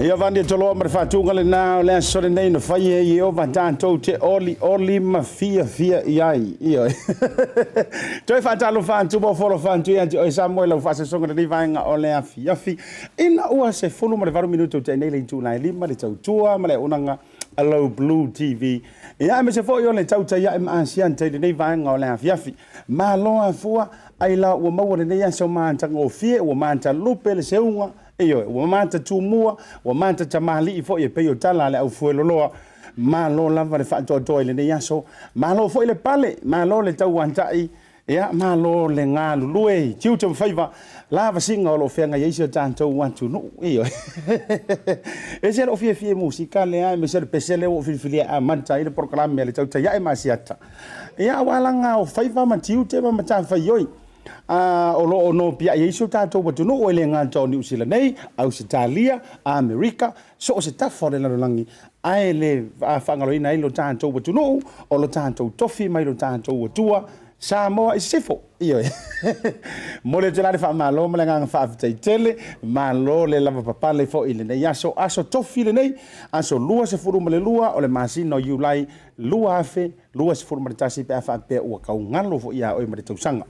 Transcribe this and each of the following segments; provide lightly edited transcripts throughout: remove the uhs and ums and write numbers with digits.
Ia vani e toloa ma le faatuga lena o le aso lenei na fai e Ieova tatou te olioli ma fiafia i ai. Ioe. Toe faatalofa atu ma ofo atu ia te oe Samoa i lau faasoasoga lenei vaega o le afiafi. Ina ua 18 minute o te nei le itula e 5 le tautua ma le auaunaga a lau Blue TV. Ia aemaise foi o le tautai ae ma asiata i lenei vaega o le afiafi. Malo afua ai la ua maua lenei aso matagofie, ua matalupe le seuga, ioe, ua matatumua, ua matatamali'i foi e pei o tala a le aufueloloa. Malo lava le faatoatoa i lenei aso, malo foi le pale, malo le tauatai, ia malo le galulue i tiute ma faiva, lavasiga o lo o feagai ai si o tatou atunuu. Ioe. E ese lou fiafia i musika lea, aemaise o le pese lea ua ou filifilia e amata ai le polokalame a le Tautai Ae ma Asiata. Ia, aua laga o faiva ma tiute ma matafaioi o lo o nopiai ai si o tatou atunuu, e le gata o Niu Sila nei, Ausetalia, Amerika, so o se tafa o le lalolagi, ae le faagaloina ai lo tatou atunuu, o lo tatou tofi mai lo tatou Atua, Samoa i sisifo. Ioe. Momoli atu la le faamalo ma le agaga faafetai tele. Malo le lavapapale foi i lenei aso, aso tofi lenei, aso 22 o le masina o Iulai 2021 pe a faapea ua kaugalo foi ia oe ma le tausaga.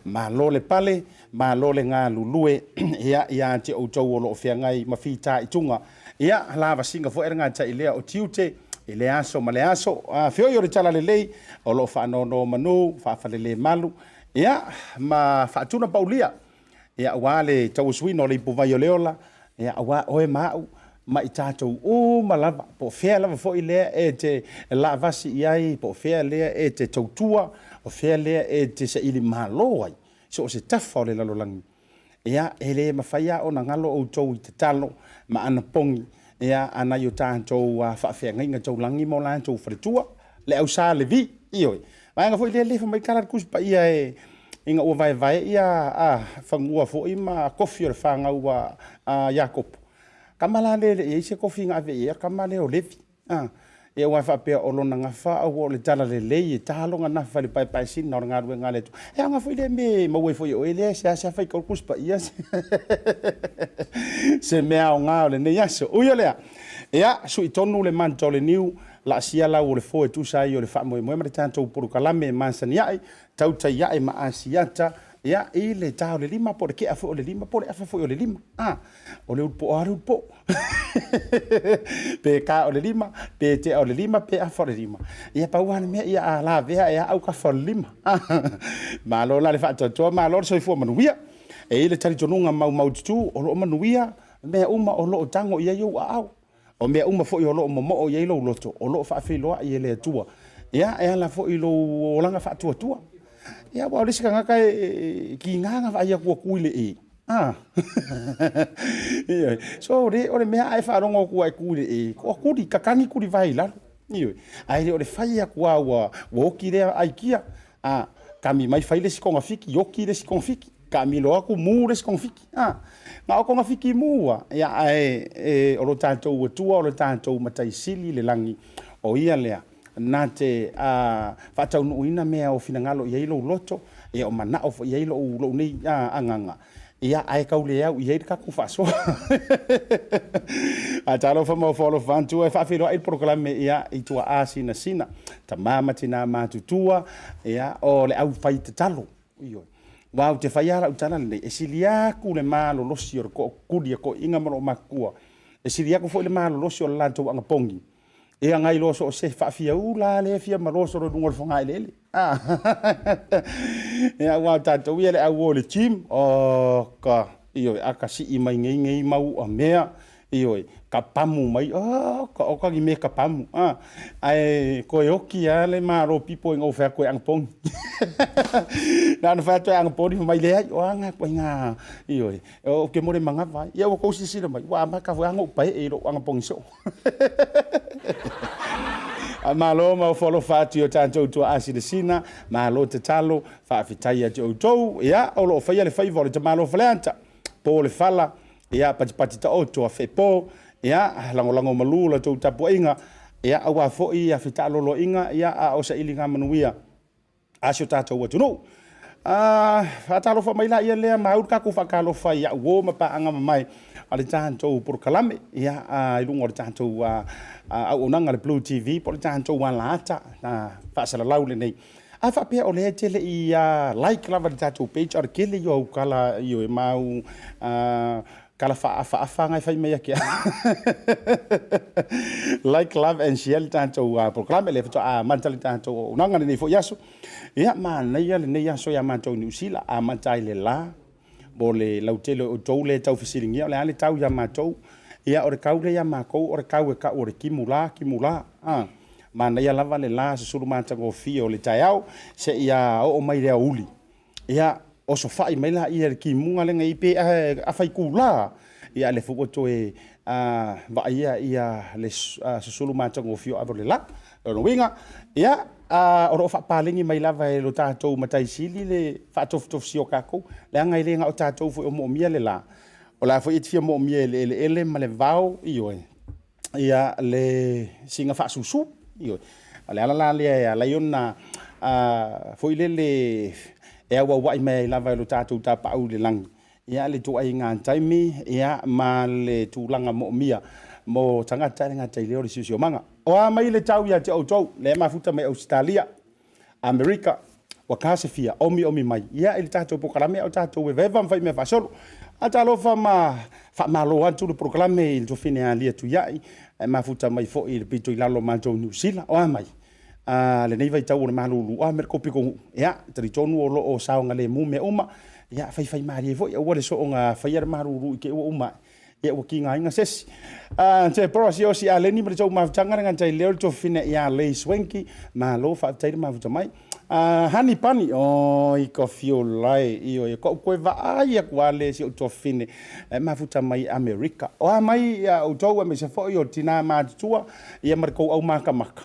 Malo le pale, malo le galulue ia ia te outou o lo o feagai ma fitaituga. Ia, lavasiga foi le gatai lea o tiute i le aso ma le aso. Feoi o le talalelei o lo o faanonomanu, faafalelemalu, ia, ma faatuna paulia, ia, aua le tauasuina o le ipuvai o le ola, ia, aua oe ma au, ma i tatou uma lava, po o fea lava foi lea e te lavasi i ai, po o fea lea e te tautua, o fea lea e te saili malo ai, so o se tafa o le lalolagi. Ia, e le mafai lava ona galo outou i tatalo ma anapogi, ia, a nai o tatou faafeagaiga taulagi ma o latou faletua, le au Sa Levi, ioe. Vaega foi lea lefa mai tala le Tusi Paia e ina ua vaevae ia fanua foi ma kofi o le fanau a Iakopo. Tama la lea e le i i ai se tofi na ave i ai, o le tama lea o Levi. A, ia aua e faapea o lona gafa ua o le talalelei e ta lona gafa i le paepaesina o le galuega a le Atua. E aoga foi lea mea e maua ai foi e oe lea e seasea faitau le Tusi Paia se mea aoga o lenei aso. Ui o lea, ia, sui tonu le manta o le niu, laasia lau o le foe e tusa ai o le faamoemoe ma le tatou polokalame e masani ae, tautai ae ma asiata, ia, i le ta o le 5 po o le tea foi o le 5 po o le afa foi o le 5. A, o le ulupo lava le ulupo. Pe ta o le 5, pe tea o le 5, pe afa o le 5. Ia pau lava le mea, ia a lavea ea autafa o le 5. Malo la le faatoatoa, malo le soifua manuia. E i ai le talitonuga maumaututu o lo o manuia mea uma o lo o tago i ai ou aao. O mea uma foi o lo o momoo i ai lou loto, o lo o faafeiloai e le Atua, ia, e ala foi i lou olaga faatuatua. Ia, aua o le isi tagata e tiga ona vaai atu ua tu i le E. A. Ioe. So, o le mea a e faalogo atu ua e tu i le E, toatuli, tatagi tulivae i lalo. Ioe. Ae le o le fai atu lava ua oti lea aikia. A, kami mai fai le isi togafiti, oti le isi togafiti, taamilo atu mu le isi togafiti. A, na o togafiti mu lava, ia, ae e, o lo tatou Atua, o lo tatou Matai Sili i le lagi, o ia lea na te faataunuuina mea o finagalo i ai lou loto, ia o manao foi i ai lou nei agaga, ia, ae tau le au i ai le tatou faasoa. A talofa ma ofo alofa atu, e faafeiloai le polokalame ia i tuaa sinasina, tama ma tina matutua, ia, o le au fai tatalo. Ioe. Aua ou te fai lava lau tala lenei, e sili atu le malolosi o le tootuli a toeaiina ma loomatutua, e sili atu foi le malolosi o le latou anapogi, ia nai lo so o se faafiaula lava lea e fia maloso loa i luga o le fogaeleele. Ia, aua o tatou ia le au o i le gym, oka, ioe, a ka sii mai nei nei mau mea, ioe, ka pamu mai, oka, oka ni mea ka pamu, a, ae toe oti lava le malo pipo ina ua fai atu e anapogi. Na ona fai atu e anapogi, fai mai, leai, o a na ituaiga, ioe, ou te mole manava ai. Ia ua tou silasila mai, ua amata foi lava ona ou paee i lou anapogi soo. Malo ma ofo alofa atu i o tatou tuaa sinasina, malo tatalo, faafetai ia te outou. Ia, o lo o faia le faiva o le tamaloa Faleata, po le fala, ia, patipati taoto a feepo, ia, lagolago malu la outou tapuaiga, ia, aua foi ia fetaaloloaiga, ia, a o sailiga manuia a si o tatou atunuu. Faatalofa mai laia lea ma au le tatou faatalofa i au uo ma paaga mamae a le tatou polokalame ia, i luga o le tatou auaunaga le Blue TV po o le tatou alaata faasalalau lenei. A faapea o lea e te le i like lava i le tatou page, a o le tele ia o au tala ioe ma au tala faaafaafa na e fai mai ake. Like, love and share le tatou polokalame lea faatoa amata le tatou auaunaga lenei foi aso. Ia, manaia lenei aso ia matou i Niu Sila, amata ai le la mo le lautele o outou lea e tau fesiligia o le a le tau ia matou. Ia, o le tau lea ia matou o le tau e tau o le timu la, timu la. Manaia lava le la susulu matagofie o le taeao seia oo mai i le aoauli. Ia, osofai mai laia i le timuga lea na i ai pe afa itula, ia a o lea foi ua toe vaaia le susulu matagofie o ave o le la. O lona uiga, ia, o lo o faapaleni mai lava e lo tatou Matai Sili le faatofutofusia o tatou, leaga e le na o tatou foi o moomia le la, o la foi e te fia moomia e le eleele ma le vao, ioe, ia le siiga faasusu. Ioe. O le ala la lea e ala ai ona foi lele e auauai mai ai lava e lo tatou tapaau i le lagi ia le ituaiga taimi ia ma le tulaga moomia mo tagata e le gata i lea o le siosiomaga. O a mai le tau ia te outou lea e mafuta mai Ausetalia, Amerika, ua tasefia, omiomi mai ia i le tatou polokalame a o tatou evaeva ma fai mea faasolo. A talofa ma faamalo atu le polokalame i le tuafine Alia Tuiai, ae mafuta mai foi i le pito i lalo o matou i Niu Sila. O a mai a lenei vaitau o le malulu a me le tou pitonuu, ia talitonu o lo o saogalemu mea uma, ia faifaimalie foi, aua le soona faia le malulu i te i ua uma ae. Ia ua tigaina se isi. Deborah Siosi Aleni ma le tou mafutaga le gata i lea o le tuafafine ia Lei Swanky. Malo faafetai le mafuta mai. Honey Bunny, oi ka fiolai, ioe, koʻu koe vaai aku a le si ou tuafafine e mafuta mai Amerika. O a mai ia outou aemaise foi o tinā matutua ia ma le tou au makamaka.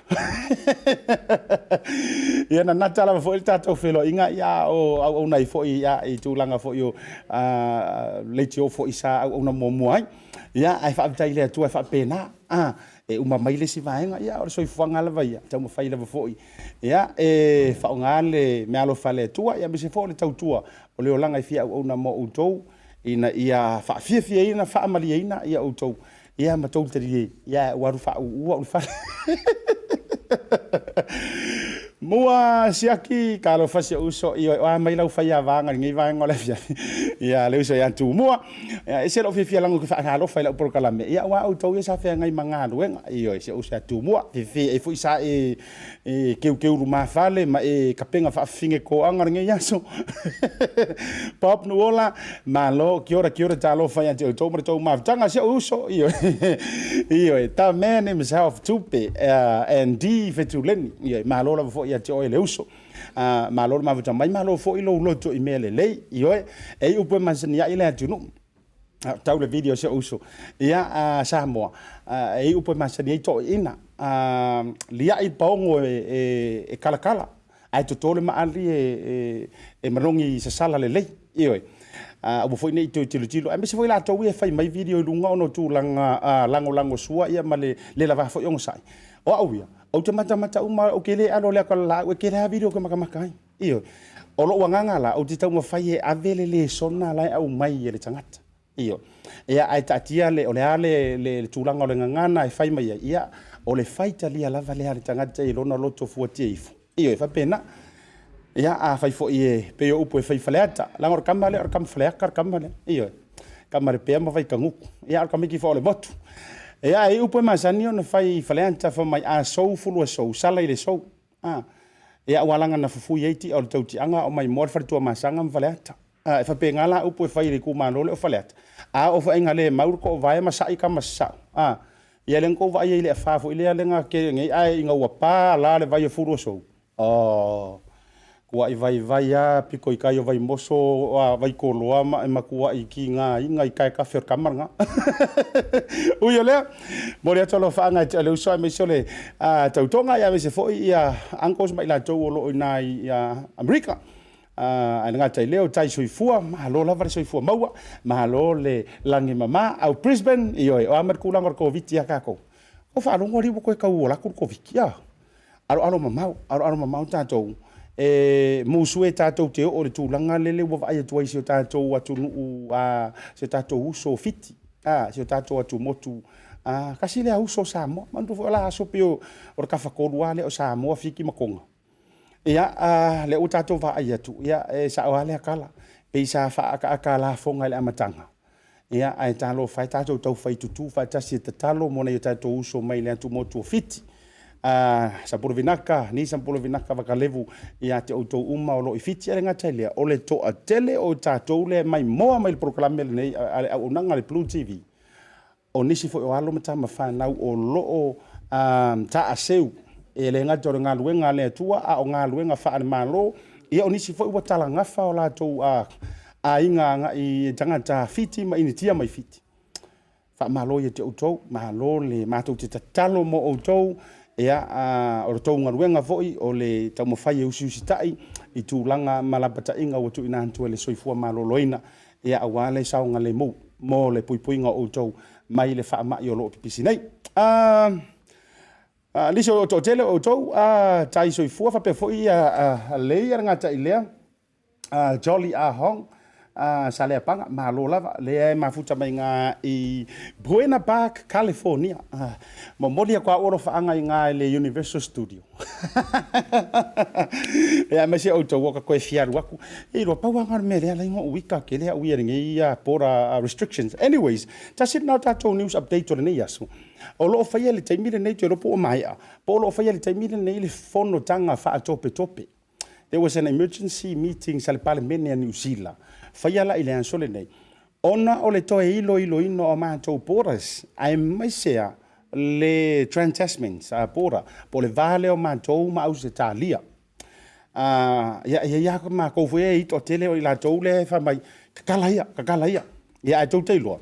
Ia na nata lava foi le tatou feiloaiga ia a o auauna ai foi ia i tulaga foi o leitio foi sa auauna muamua ai. Ia ae faafetai i le Atua e faapena. E uma mai le isi vaega, ia o le soifuaga lava ia, e taumafai lava foi ia, e faaaoga le meaalofa a le Atua, aemaise foi o le tautua o le olaga e fia auauna mo outou, ina ia faafiafiaina, faamalieina ia outou, ia ma tou talie, ia ae ou alu faauu au i le fale. Mua siaki, talofa si ou uso, ioe, o a mai lau faiavaga i lenei vaega o le afiafi? Ia, le uso ia Tumua. Ia, e ese lou fiafia leaga ou te faatalofa i lau polokalame, ia aua outou ia sa feagai ma galuega. Ioe, si ou uso ia Tumua, fefe ai foi sa e keukeu lumafale ma e tapena faafafine toaga o lenei aso. Bob Nuola, malo, kia ora, kia ora, talofa ia te outou ma le tou mafutaga, si ou uso, ioe, ioe, the man himself, Tupe, Andy Fetuleni, ioe, malo lava foi ia te oe le uso. Malo le mafuta mai, malo foi lou loto i mea lelei, ioe, e i upu e masani ai le atunuu. Tau le video si ou uso ia a Samoa, e i upu e masani ai toeaiina, liai le paogo e kalakala ae toto le maali e manogi sasala lelei, ioe, aua foi ne i toe tilotilo, aemaise foi latou ia e fai mai video i luga ona o tulaga lagolagosua ia ma le le lava foi onosai. O au ia, ou te matamata uma, ou te le alo i le ata o le laau, e tele lava video ou te matamata ai. Ioe. O lou agaga la, ou te taumafai e ave le lesona la e aumai e le tagata. Ioe. Ia, ae taatia le, o le a le, le, le tulaga o le gagana e fai mai ai, ia, o le faitalia lava lea a le tagata i lona loto fuatia ifo. Ioe, e faapena. Ia, afai foi e pei o upu e fai i Faleata, leaga o le tama lea o le tama Faleata le tama lea. Ioe. Tama Lepea ma Vaitagutu. Ia, a o le tamaiti foi o le motu. Ia, e i ai upu e masani ona fai i Faleata, fai mai, a sou fulu e sou, sala i le sou. A, ia aua leaga na fufui ai ti'a o le tautiaga a o maimoa le faletuamasaga ma Faleata. A, e faapena la upu e fai i le itumalo lea o Faleata. A oo foi ina le mau le toovae ma sa'i tama sasa'o, a, ia lea na tou vaai ai i le afa foi lea na tele nei, ae ina ua pa la le vai o Fuluasou, oh, tua'i vaivai lava pito i tai o Vaimoso, a Vaitoloa ma e matua'i tigaina i taetafe o le tama lena. Ui o lea, momoli atu alofaaga i le uso aemaise o le tautoga, aemaise foi ia uncles ma i latou o lo o i ina i Amerika. Ae le gata i lea, o tai soifua, malo lava le soifua maua, malo le lagi mama. Au Brisbane, ioe, o a mai le tulaga o le Koviti ia tatou? Ua faalogo alii ua toe tau alu atu le Koviti, a? Aloalo mamao, aloalo mamao tatou, e musu e tatou te oo i le tulaga lele ua vaai atu ai i si o tatou atunuu, a, si o tatou uso o Fiti, a, si o tatou atumotu, a, tasi lea uso o Samoa. Manatua foi o la aso pei o le tafatolu lava lea o Samoa, Fiti ma Toga. Ia, a, lea ua tatou vaai atu, ia, e sao lava lea tala, pei sa faaataata lafoga i le amataga, Ia, ae talofa e, tatou taufai tutu faatasi e tatalo mo nai o tatou uso mai le atumotu o Fiti. Sapolovinaka, ni Sapolovinaka Vakalevu ia te outou uma o lo o i Fiti. Ae le gata i lea, o le toatele o tatou lea e maimoa mai le polokalame lenei a le auaunaga a le Blue TV, o nisi foi o alo ma tama fanau o lo o taaseu, e le gata o le galuega a le Atua, a o galuega faale-Malo. Ia o nisi foi ua talagafa o latou aiga agai i tagata Fiti ma Initia mai Fiti. Faamalo ia te outou, malo le matou te tatalo mo outou, ia, o le tou galuega foi o le taumafai e usiusitai i tulaga ma lapataiga ua tuuina atu e le soifua maloloina, ia aua le saogalemu mo le puipuiga o outou mai le faamai o lo o pipisi nei. Nisi o toatele o outou tai soifua faapea foi lei a le gata i lea Jolly Ah Hong Saleapaga, malo lava lea e mafuta mai ngā i Buena Park, California. Momoli atu au alofaaga i ngā i le Universal Studio. Ia aemaise outou ua ka toe fia alu atu. E iloa pau lava o le mea lea ala ai ona ou ita tele au ia i lenei border restrictions. Anyways, tasi lena o tatou news update o lenei aso. O lo o faia i le taimi lenei, ou te iloa po ua maea, po o lo o faia i le taimi lenei le fonotaga faatopetope. There was an emergency meeting sa le Palemene a Niu Sila, faia la i le aso lenei, ona o le toe iloiloina o matou borders, aemaise a le trans-Tasman border, po o le va lea o matou ma Ausetalia. Ia, e i ai lava matou foi ia e toatele o i latou lea e fai mai, tatala ia, tatala ia. Ia ae tou te iloa,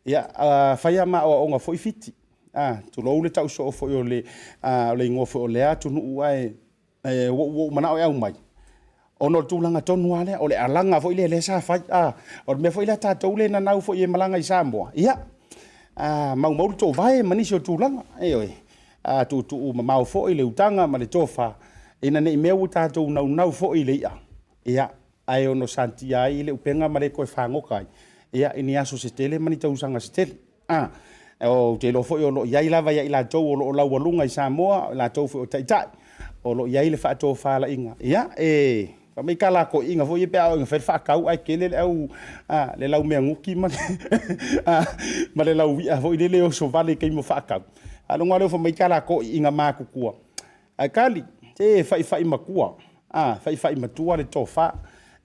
ia, fai lava ma aoaoga foi Fiti, tulou le tau soo foi o le igoa foi o lea atunuu, ae ua ou manao e aumai, ona o le tulaga tonu lava lea, o le alaga foi lea sa fai. O le mea foi lea a tatou lea e nanau foi e malaga i Samoa, ia, maumau le toovae ma nisi o tulaga, ioe, tuutuu mamao foi le utaga ma le tofa, ina ne i mea ua tatou naunau foi i le i'a, ia, ae ono satia ai le upega ma le toe fagota ai i ni aso se tele ma ni tausaga se tele. Ou te iloa foi o lo o i ai lava ia i latou o lo o laualuga i Samoa, o i latou foi o taitai, o lo o i ai le faatofalaiga. Ia, e fai mai tala a toeaiina foi ia pe a oo ina fai le faatau ae tele le au le laumeanuti ma le laui'a foi lele e oso vale i taimi o faatau. Faalogo lava lea fai mai tala a toeaiina matutua, ae, se faifai matua, faifai matua le tofa.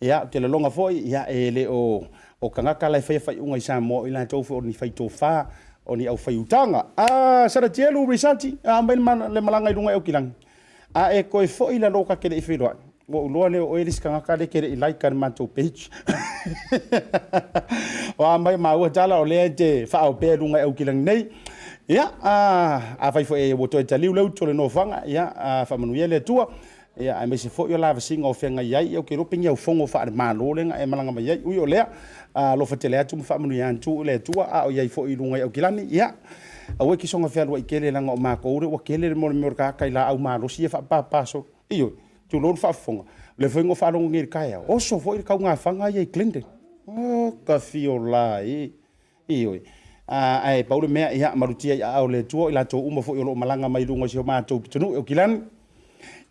Ia, ou te lagona foi, e le o tagata la e faia faaiuga i Samoa, o i latou foi o ni faitofa, o ni aufaiutaga. Salatielu Lisati, a mai le malaga i luga i Aukilani, a e toe foi i lalo ta te le i feiloai, ua ou iloa lea o oe le isi tagata lea e te le i like i le matou page. O a mai maua tala o lea e te faaao pea i luga i Aukilani nei. Ia, afai foi ua toe taliu le utu a le nofoaga, ia faamanuia le Atua, ia aemaise foi o lavasiga o feagai ai, ia ou te iloa pe ni aufono faale-Malo lea na e malaga mai ai. Ui o lea, alofa tele atu ma faamanuia atu le Atua, a o i ai foi i luga i Aukilani, ia, aua e te soona fealuai tele leaga o matou lea ua tele le mea o le tagata i laau malosi ia e faapapa solo. Ioe, tulou le faafofoga, o lea foi na ou faalogo nei i le taeao, oso foi le taugafaga ia i Glendon. Ota fiola e! Ioe. Ae pau le mea, ia malutia i aao o le Atua i latou uma foi o lo o malaga mai i luga o si o matou pitonuu i Aukilani.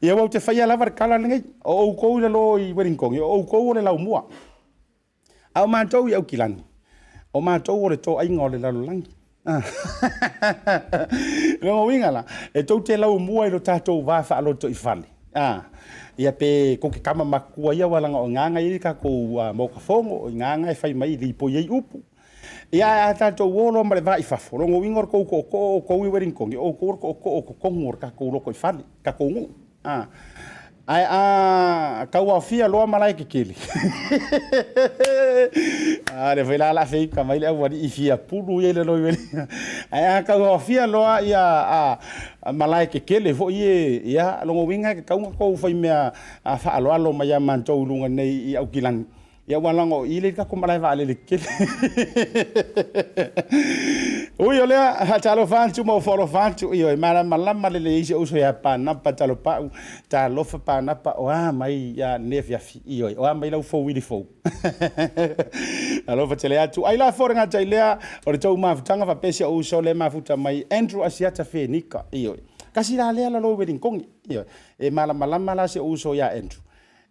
Ia aua ou te faia lava le tala lenei, o outou i lalo i Ueligitone, o outou o le laumua. A o matou i Aukilani, o matou o le toaiga o le lalolagi. O lona uiga la, e tou te laumua i lo tatou va faalotoifale, ia pe tou te tama matutua ia, aua leaga o i ina na i ai le tatou Maota Fono, o i ina na e fai mai lipoi ai upu. Ia ae a tatou o loa ma le va i fafo, o lona uiga o le tou tootoo o outou i Ueligitone, o outou o le tootoo o totonu o le tatou lotoifale, le tatou nuu. Ae a tauaofia loa malae tetele, a lea foi la o le a feita mai le aualii fiapulu ia i lalo i Ae a tauaofia loa ia malae tetele foi ia, ia lona uiga e tatau ona outou faimea faaaloalo mai ia matou i luga nei i Aukilani, Ia aua leaga o i lea e i ai le tatou malae vaalele tetele. Ui o lea, faatalofa atu ma ofo alofa atu, ioe, malamalama lelei ai si ou uso ia Panapa Talopau. Talofa Panapa, o a mai ia lenei afiafi? Ioe, o a mai lau fouili fou? Alofa tele atu. Ai la fo le gata i lea, o le tou mafutaga faapea si ou uso lea e mafuta mai Andrew Asiata Fenika. Ioe, kasi la lea lalo i Wellington. Ioe, e malamalama la si ou uso ia Andrew.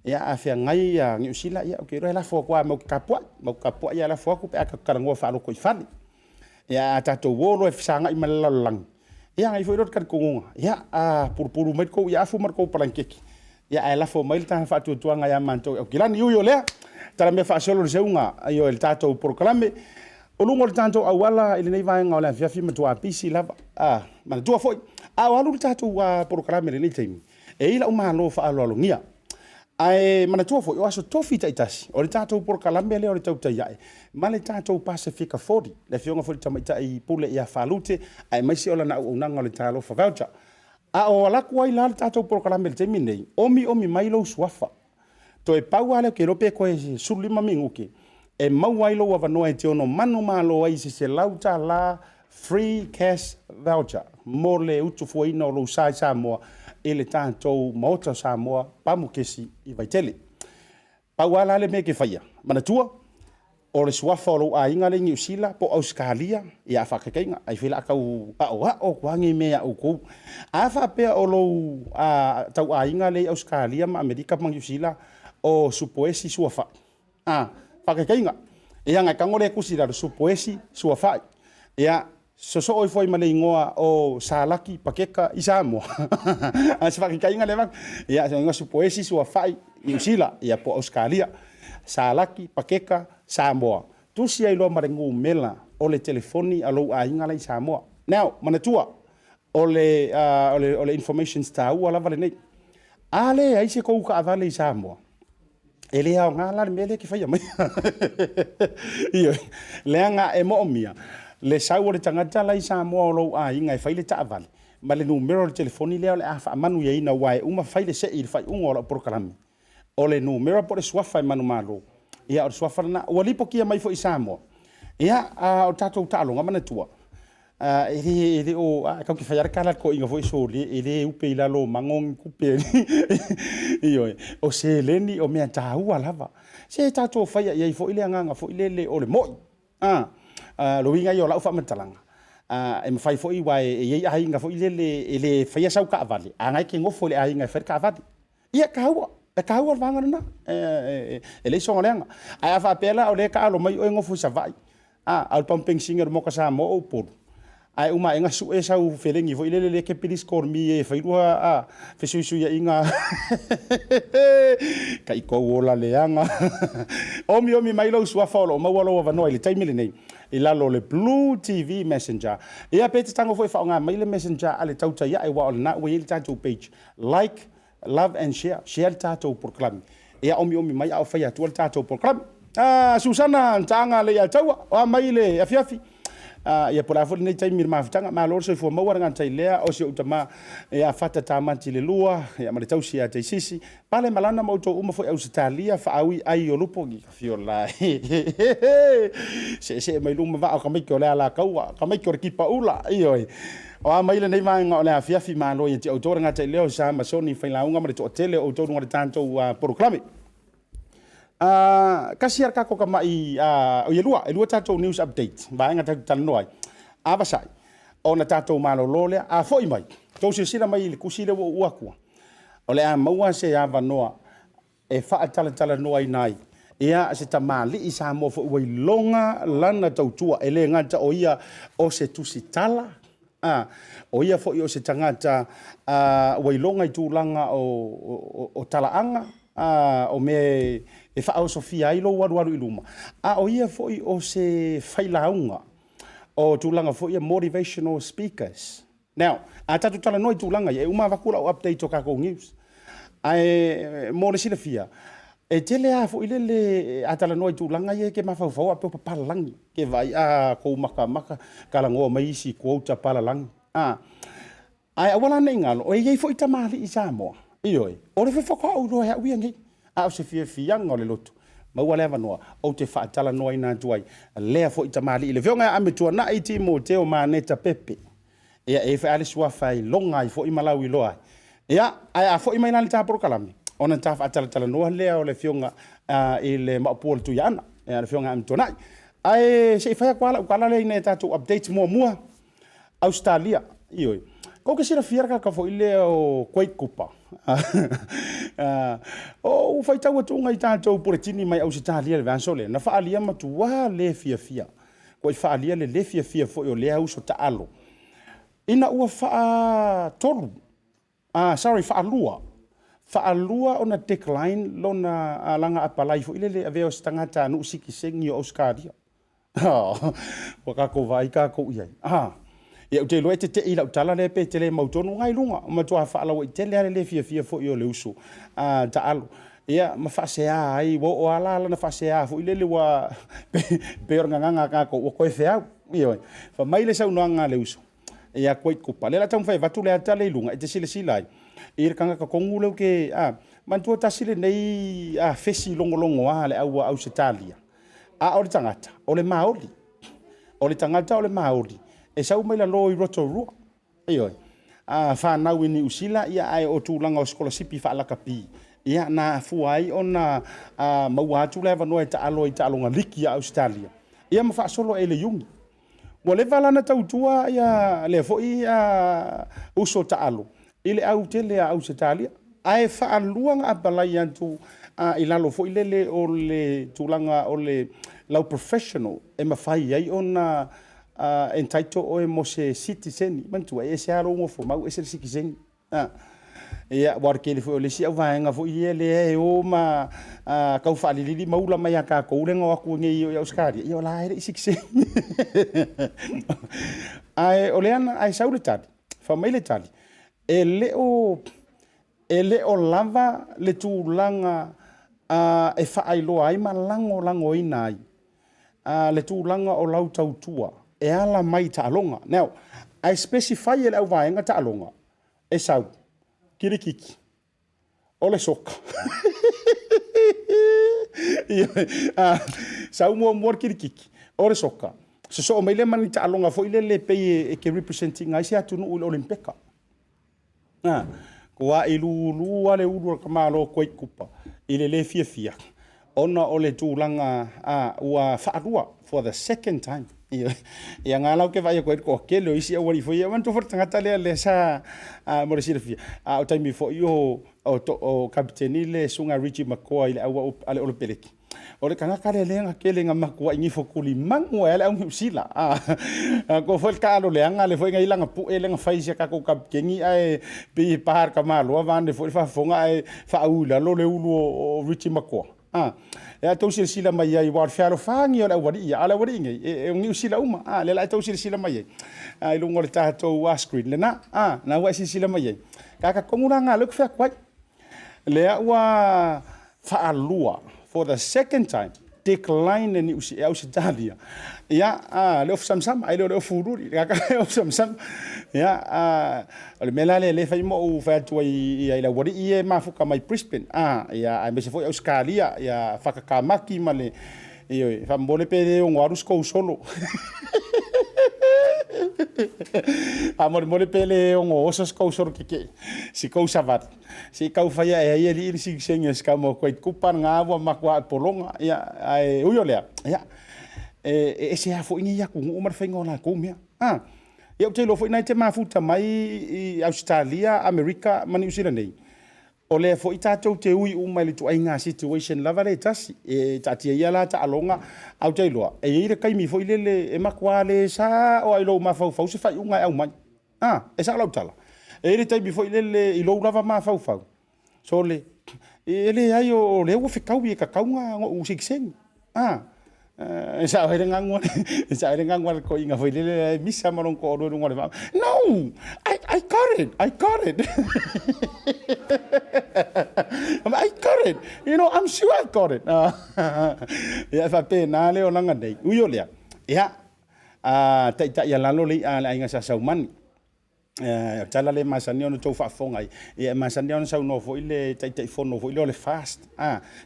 Ia, a feagai ia Niu Sila, ia, ou te iloa e lafo atu lava matou te tapuai, matou te tapuai ae lafo atu pe a tatou talanoa faalotoifale. Ia, a tatou o loa e fesagai ma le lalolagi, ia ona i ai foi lea o le talitonuga, ia, a pulupulu mai le tou iafu ma le tou palaniketi, ia ae lafo mai le ta faatuatuaga ia matou i Aukilani. Ui o lea, talamea faasolo le seuga, ioe, le tatou polokalame. O luga o le tatou auala i lenei vaega o le afiafi, matua pisi lava. A, manatua foi, a o alu le tatou polokalame i lenei taimi, E i ai lau malo faaaloalogia. Ae manatua foi, o aso tofi taitasi, o le tatou polokalame lea o le Tautai Ae ma le tatou Pasefika 40, le afioga foi i le Tamaitai Pule ia Falute, aemaise o lana auaunaga o le Talofa Voucher. A o alu atu ai la le tatou polokalame i le taimi lenei, omiomi mai lou suafa. Toe pau lava lea, ou te iloa pe toe 15 minute e maua ai lou avanoa e te ono manumalo ai i se $100 free cash voucher mo le utufuaina o lou sa i Samoa i le tatou Maota o Samoa Pamukesi i Vaitele. Pau lava la le mea e te faia, manatua, o le suafa o lou aiga lea i Niu Sila po o Ausetalia, ia a faataitaiga, ai foi o le a tau aoao atu lava nei mea ia outou. A faapea o lou tauaiga lea i Ausetalia ma Amerika ma Niu Sila o Supoesi Suafai, a faataitaiga, ia ona e tago lea e tusi i lalo, Supoesi Suafai, ia sosoo ifo ai ma le igoa o Salaki Pakeka i Samoa. A se faataitaiga lea avatu. Ia, se igoa Supoesi Suafai Niu Sila, ia po o Ausetalia. Salaki Pakeka Samoa. Tusi ai loa ma le numera o le telefoni a lou aiga la i Samoa. Now, manatua, o le, o le, o le informations taua lava lenei. A leai se tou taavale i Samoa, e le aoga la le mea lea e te faia maia. Ioe, leaga e moomia le sau o le tagata la i Samoa o lou aiga e fai le taavale ma le numera o le telefoni lea o le a faamanuiaina, aua e uma fai le sei i le faaiuga o lau polokalame. O le numera po o le suafa e manumalo, ia o le suafa lena. Ua lipotia mai foi i Samoa, ia a o tatou taaloga, manatua, e le, e le o, a, tatou te fai lava le tala a le toeaina foi lea, sole, e le upe i lalo o mago ni tupe. Ioe, o seleni o mea taua lava. Se tatou faia i ai foi le agaga foi lele o le moi. A, o le uiga ia o lau faamatalaga, e mafai foi aua e i ai aiga foi lele e le faia sau taavale, a o lena e te nofo i le aiga e fai le taavale. Ia, e taua, e taua le vaega lena, e leai sona leaga. Ae a faapea la o lea e taalo mai oe nofo i Savaii, a o le pamu penisini a le Moka Samoa o Upolu, ae uma aena sue sau felegi foi lele lea e te please call me ai e fai lua fesuisuiaiga. Taitoua ola leaga. Omiomi mai lou suafa o lo o maua lou avanoa i le taimi lenei i lalo o le Blue TV Messenger. Ia pe te tago foi e faaaoga mai le Messenger a le tautai ae, aua o lena ua i ai le tatou page. Like, love and share. Share le tatou polokalame. Ia omiomi mai a o fai atua le tatou polokalame. Ah, Susana Taaga Leiataua, o a mai le afiafi. Ah, ia po o le a foi lenei taimi i le mafutaga. Malo le soifua maua le gata i lea o si ou tama ia Fata Tamati le lua, ia ma le tausi ia Taisisi. Pale malana ma outou uma foi Ausetalia, faaui ai o lupo ni ka fiola. Seesee mai luma vaa o tamaiti o le Alataua, tamaiti o le kipa ula, ioe. O a mai lenei vaega o le afiafi, malo ia te outou le gata i lea o Samasoni Failauga ma le toatele o outou luga o le tatou polokalame. Tasi lava le tatou tamai, oi e lua, e lua tatou news update, vaega tatou te talanoa ai. A vasai, ona tatou malolo lea. A foi mai, tou silasila mai i le tusi lea ua ou atua, o le a maua se avanoa e faatalatalanoaina ai ia se tamalii Samoa foi ua iloga lana tautua. E le gata o ia o se tusitala, a, o ia foi o se tagata ua iloga i tulaga o talaaga, a, o mea e faaosofia ai lou alualu i luma, a o ia foi o se failauga o tulaga foi ia motivational speakers. Now, a tatou talanoa i tulaga ia, e uma avatu lau update o tatou news. Ae mo le silafia, e tele lava foi lele a talanoa i tulaga ia e te mafaufau a pei o papalalagi. Ke vaai a kou makamaka talanoa mai isi quote a palalagi. A, ae aua la ne i galo, e i ai foi tamalii Samoa. Ioe, o le faatoa ou iloa e au ia nei. A o se fiafiaga o le loto, maua le avanoa ou te faatalanoaina atu ai lea foi tamalii. Le Afioga ia Amituanai Timoteo Maneta Pepe. Ia, e i ai foi lava le suafa e iloga ai foi ma lauiloa ai. Ia, ae a foi mai la le ta polokalame, ona ta faatalatalanoa lea o le Afioga i le Maopu o le Tuiaana, le Afioga ia Amituanai. Ae se i fai atu lava lau tala lea ina ia tatou update muamua. Ausetalia, ioe. Kou te silafia le tagata foi lea o Quade Cooper. Ou faitau atuga i tatou puletini mai Ausetalia i le vaiaso lea, na faaalia matua le fiafia. Ua i faaalia le le fiafia foi o lea uso taalo ina ua faatolu, sorry, faalua, faalua ona decline lona lana apalai foi lele e avea o se tagatanuu sitiseni o Ausetalia. Ua tatou vaai tatou i ai. Ia ou te iloa e te tei i lau tala lea pe te le mautonu na i luga. Ua matua faalauaitele lava le le fiafia foi o le uso taalo. Ia ma faasea ai, ua oo lava la lana faasea foi lele ua pei o le gagana a tatou ua toe feau. Ioe. Fai mai le saunoaga a le uso ia Quade Cooper, lea o le a taumafai e avatu le ata lea i luga e te silasila ai i le tagata tonu lea ou te, manatua tasi lenei fesi logologoa a le au Ausetalia, a o le tagata o le Maoli. O le tagata o le Maoli e sau mai lalo i Rotorua. Ioe. A fanau i Niu Sila, ia ae o tulaga o sikolasipi faalakapi, ia na afua ai ona maua atu le avanoa e taalo ai i taaloga liki a Ausetalia, ia ma faasolo i le Iuni. Ua leva la ona tautua ia lea foi uso taalo i le au tele a Ausetalia, ae faalua ona apalai atu i lalo foi lele o le tulaga o le lau professional e mafai ai ona entitle oe mo se sitiseni. Manatua, e ese lava lou nofomau, ese le sitiseni. Ia, aua o le tele foi o le isi au vaega foi ia lea e o ma tau faalilili ma ula mai ia tatou lea na o atu nei i Ausetalia, ia o la e le i sitiseni. Ae o lea na, ae sau le tali, fai mai le tali, e le o... E le o lava le tulaga e faailoa ai ma lagolagoina ai le tulaga o lau tautua e ala mai i taaloga. Now, I specify e le auvaega taaloga, e sau kilikiti, o le soka. Sau muamua le kilikiti, o le soka, sosoo mai lea ma ni taaloga foi lele e pei e te represent ina ai se atunuu i le Olympeka. Ua lulu lava le ulu o le tamaloa Kuaikupa i le le fiafia ona o le tulaga ua faalua for the second time. Ia na la ou te vaai atu ai i le toatele o isi aualii foi ia. Manatua foi le tagata lea sa, mo le silafia, a o taimi foi o kapeteni le susuga ia Richie McCaw i le au a le Olepeleki, o le tagata lea lea na tele ina matuai nifo tulimanu ai lava le au Niu Sila. Manatua foi le taalo leaga lea foi na i ai lana pue lea na fai i si a tatou kapeteni ae pei e pa i le tamaloa vaeane foi le faafofoga ae faauu i lalo le ulu o Richie McCaw. Ia outou silasila mai ai, aua o le fealofani ia o le aualii ia, a o le aualii nei, e o Niu Sila uma. A, lea la e tou silasila mai ai i luga o le tatou screen lena. A, lena ua e silasila mai ai. Tagata tonu la na o lea ou te fai atu ai. Lea ua faalua for the second time decline e Niu e Ausetalia. Ia, le ofu samasama, ai lea o le ofu uliuli, le ofu samasama. Ia, o le mea la lea lea e fai ma ou fai atu ai i le aualii ia e mafuta mai Brisbane, ia, aemaise foi Ausetalia, ia Whakakamaki ma le, ioe, faamolemole pe le ono alu se tou solo. Faamolemole pe le ono oso se tou solo tetee, si tou savali. Se i tau fai ae ai alii le sigiseni o si tama o Kuaikupa lena ua matua pologa. Ia, ae ui o lea, ia, e ese lava foi nei atunuu ma le faiga o latou mea. Ia ou te iloa foi o lena e te mafuta mai i Ausetalia, Amerika ma Niu Sila nei, o lea foi tatou te ui uma i le ituaiga situation lava lea e tasi. E taatia ia la taaloga, ae ou te iloa, e i ai le taimi foi lele e matua le sao lava i lou mafaufau se faaiuga e aumai. E sao lau tala? E i ai le taimi foi lele i lou lava mafaufau, sole, e leai o lea ua fetaui e tatau ona ou sitiseni. E sao ai le ganu e sao ai le ganu a le toeaina foi lele e misa ma lona toalua i luga o le vaa. No! I got it! I got it! I got it! You know, I'm sure I got it. Ia, e faapena le olaga nei. Ui o lea, ia, A taitai a lalo le i'a a le aiga Sa Saumani. O le tala lea e masani ona outou faafofoga ai, ia e masani ona saunoa foi le Taitaifono foi lea o le FAST,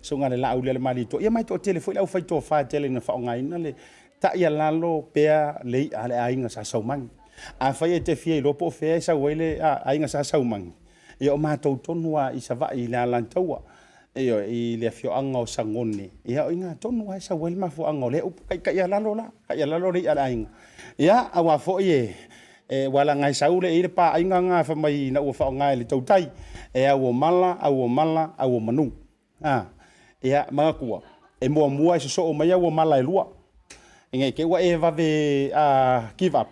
Susuga i le Laaulialemalietoa, ia ma e toatele foi le aufai tofa e tele ina faaaogaina le taialalo pea le i'a a le aiga Sa Saumani. Afai e te fia iloa po o fea e sau ai le aiga Sa Saumani, ia o matou tonu lava i Savaii i le Alataua. Ioe, i le afioaga o Sagone, ia o i ina tonu lava e sau ai le mafuaaga o lea upu, taitaialalo la, taialalo le i'a a le aiga. Ia, aua foi e, aua leaga e sau le, e i ai le paaiga lena fai mai ina ua faaaoga e le tautai, e au o mala, au o mala, au o manu. A, ia, manatua, e muamua e sosoo mai au o mala e lua, ina ne i te i ua e vave give up,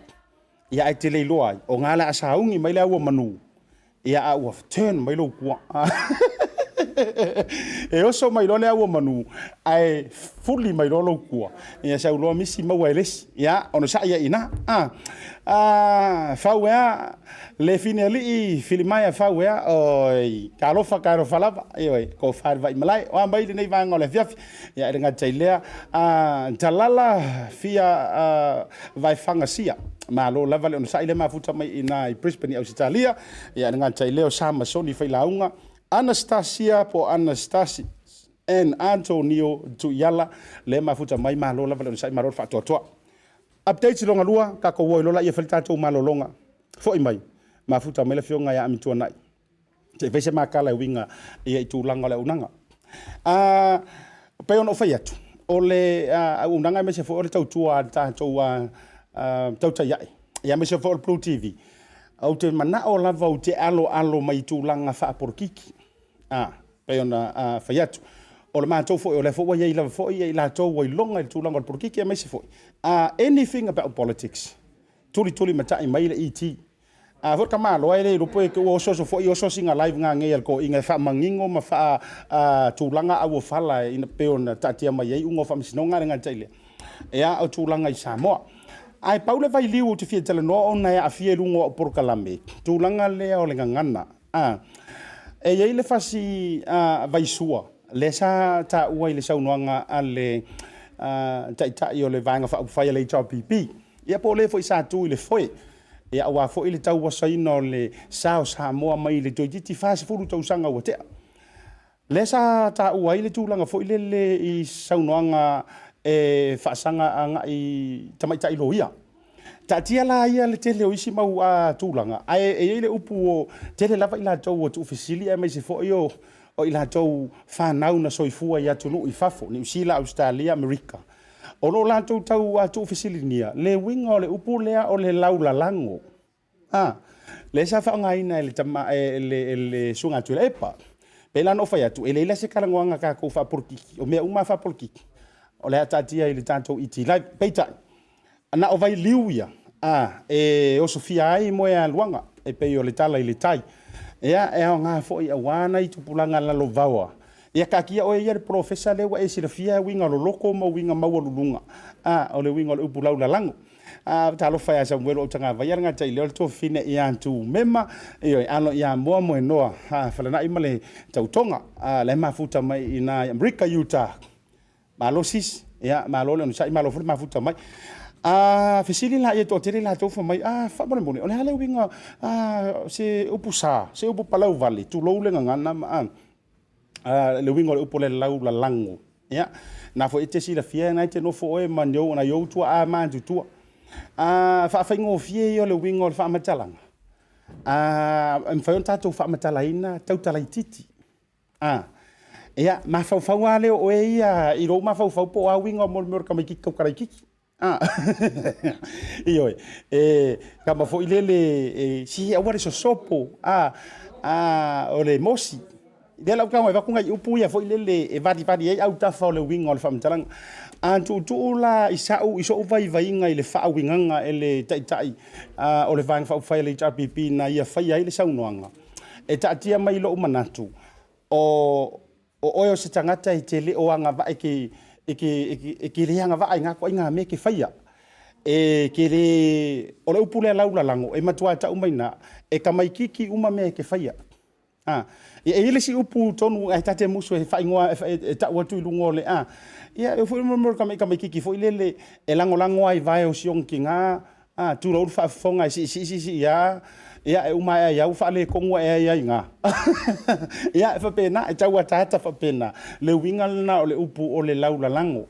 ia ae te le iloa ai, o na o le a sauni mai le au o manu, ia a ua turn mai lou kua. E oso mai loa le au o manu, ae fuli mai loa lou kua, ia sau loa misi maua e le isi. Ia, onosai ai i ina. Fau ea, le fine alii, Filimaia fau ea, oi, talofa, talofa lava, ioe, tofa i le vaimalae. O a mai lenei vaega o le afiafi? Ia, e le gata i lea, Talala fia vaefagasia, malo lava le onosai lea mafuta mai i ina i Brisbane i Ausetalia. Ia, e le gata i lea o Samasoni Failauga, Anastasia po o Anastasi and Antonio Tuiala, lea mafuta mai, malo lava le onosai, malo le faatoatoa. Updates lona lua, tatou o ai loa laia e fai le tatou malologa. Foi mai, mafuta mai le afioga ia Amituanai. Se i fai se makala e uiga ia i tulaga o le auaunaga. E pei ona ou fai atu, o le auaunaga aemaise foi o le tautua a le tatou tautai ae, aemaise foi o le Blue TV, ou te manao lava ou te aloalo mai i tulaga faapolokiki. Pei ona fai atu, o le matou foi, o lea foi ua i ai lava foi i latou ua iloga i le tulaga o le polokiki, aemaise foi, anything about politics, tulitulimatai mai le ET. A foi le tamaloa e le iloa pe ua osooso foi oso sina live ngagei a le toeaina e faamanino ma faatulaga auofala e pei ona taatia mai ai iuga o faamasinoga le gata i lea, ia o tulaga i Samoa. Ae pau le vailiu ou te fia talanoa ona e aafia i luga o au polokalame, tulaga lea o le gagana. E i ai le fasi vaisua lea sa taua i le saunoaga a le Taitai o le Vaega Faaupufai a le HRPP, ia po o le foi sa tu i le foe, ia aua foi le tauasaina o le sa o Samoa mai le toeitiiti 40 tausaga ua tea. Lea sa taua ai le tulaga foi lele i saunoaga e faasaga agai i tamaitai loia. Taatia la ia le tele o isi mau tulaga, ae e i ai le upu ua tele lava i latou ua tuufesili aemaise foi o i latou fanau na soifua i atunuu i fafo, Niu Sila, Ausetalia, Amerika, o lo o latou tau tuufesiligia le uiga o le upu lea o le laulalago. A, lea sa faaaogaina e le tama e le Susuga ia Tuilaepa. E pei la ona ou fai atu, e leai la se talanoaga tatou faapolokiki, o mea uma lava faapolokiki, o le a taatia i le tatou ET Live. Peitai, na o vailiu ia e osofia ai moegaluaga e pei o le tala i le tai. Ia, e aoga foi aua nai tupulaga lalovaoa. Ia taatia oe ia le polofesa lea ua e silafia uiga loloto ma uiga maualuluga o le uiga o le upu laulalago. Talofa ia Samuelu Autagavaia, e le gata i lea o le tuafafine ia Tumema, ioe, alo ia Moa Moenoa, Falanai ma le Tautoga, la e mafuta mai i ina i Amerika i Utah. Malo sisi, ia malo le onosai, malo foi le mafuta mai. A fesili laia e toatele latou fai mai, a faamolemole, o le a le uiga, se upu sa, se upu palauvale, tulou le gagana ma le uiga o le upu o le laulalago. Ia, na foi e te silafia o lena e te nofo oe ma nai ou tuaa matutua. A faafaigofie ia o le uiga o le faamatalaga, e mafai ona tatou faamatalaina tautala itiiti. Ia, mafaufau lava lea o oe ia i lou mafaufau po o a uiga o le mea o le tamaitiiti tautala itiiti. Ioe, e tama foi lele, se aua le sosopo, o le mosi. O lea la ou te tago e avatu nai upu ia foi lele e valivali ai autafa o le uiga o le faamatalaga. A tuutuu la i sou vaivaiga i le faauigaga e le Taitai o le Vaega Faaupufai a le HRPP na ia faia ai le saunoaga, e taatia mai i lou manatu, o oe o se tagata e te le o agavaa, e te le agavaa i na ituaiga mea e te faia. E te le... O le upu lea laulalago, e matua tau mai i ina, e tamaitiiti uma mea e te faia. E i ai le isi upu tonu ae ta te musu e faaigoa e tau atu i luga o le... Ia e foi mo le tamaitiiti foi lele e lagolago lava i vae o si ona tina, tulou le faafofoga, e siisii siisii lava, ia e uma ae ai lava ua faaletonu ae ai lava i ina. Ia, e faapena, e tau ataata faapena le uiga lena o le upu o le laulalago.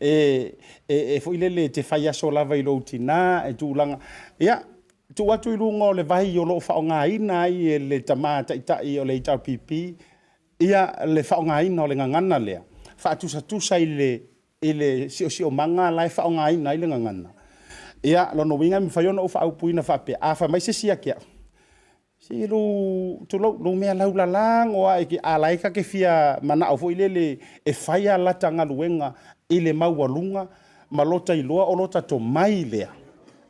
E foi lele e te fai aso lava i lou tina, e tulaga... Ia, tuu atu i luga o le vai o lo o faaaogaina ai e le tama taitai o le HRPP le faaaogaina o le gagana lea, faatusatusa i le siosiomaga la e faaaogaina ai le gagana. Ia, lona uiga e mafai ona ou faaupuina faapea, a fai mai se isi ia te au, se lou, tulou, lou mea laulalago lava, a o la e ta te fia manao foi lele e fai a lata galuega i le maualuga ma lota iloa o lota tomai lea,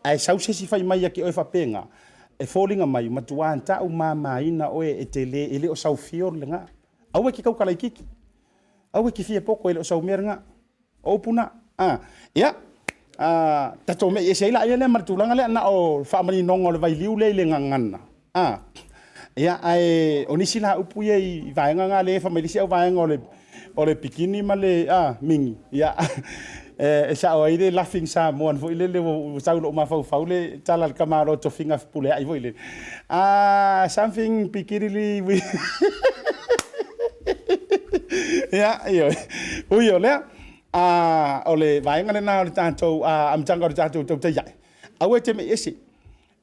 ae sau se isi fai mai ia te oe faapena, e foliga mai ua matua taumamaina oe e te le, e le o sau feol lena. Aua e te tautala itiiti, aua e te fia poto e le o sau mea lena. O upu na. Ia, tatou mei ese ai laia lea ma le tulaga lea, na o le faamaninoga o le vailiu lea i le gagana. Ia, ae o nisi la upu ia i vaega na lea e fai mai le isi auvaega o le bikini ma le mini, ia, e sao ai le Laughing Samoan foi lele ua sau i lou mafaufau le tala a le tamaloa tofiga Fepuleai foi lele, something bikini with... Ia, ioe. Ui o lea, o le vaega lena o le tatou amataga o le tatou tautai ae, aua e te mei ese,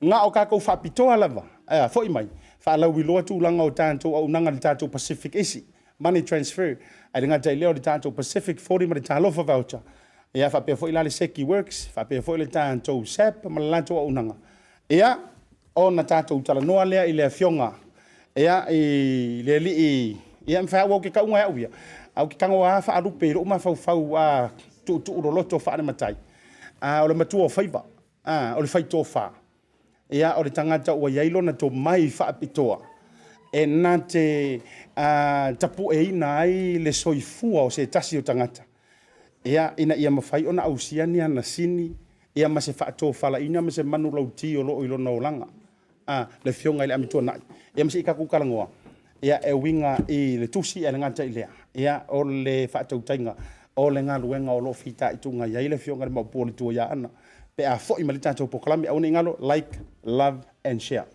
na o tatou faapitoa lava, foi mai, faalauiloa tulaga o tatou auaunaga i le tatou Pacific Isi, money transfer, ae le gata i lea o le tatou Pacific 40 ma le Talofa Voucher, ia faapea foi la le Seki Works, faapea foi le tatou SAP ma le latou auaunaga. Ia, ona tatou talanoa lea i le afioga ia, i le alii, ia, mafai lava, aua ou te taua e au ia, ae ou te tago lava faalupe i lou mafaufau tuutuu loloto faale-matai, o le matua o faiva, o le faitofa, ia, o le tagata ua i ai lona tomai faapitoa e na te tapueina ai le soifua o se tasi o tagata, ia, ina ia mafai ona ausia ni ana sini, ia ma se faatofalaiga ma se manulauti o lo o i lona olaga. Le afioga i le Amituanai, ia ma se i tatou talanoa. Ia, e uiga i le tusi ae le gata i lea, ia, o le faatautaiga o le galuega o lo o fitaituga i ai le Afioga i le Maopu o le Itu o Aana pe a foi mai le tatou polokalame. Aua ne i galo, like, love and share.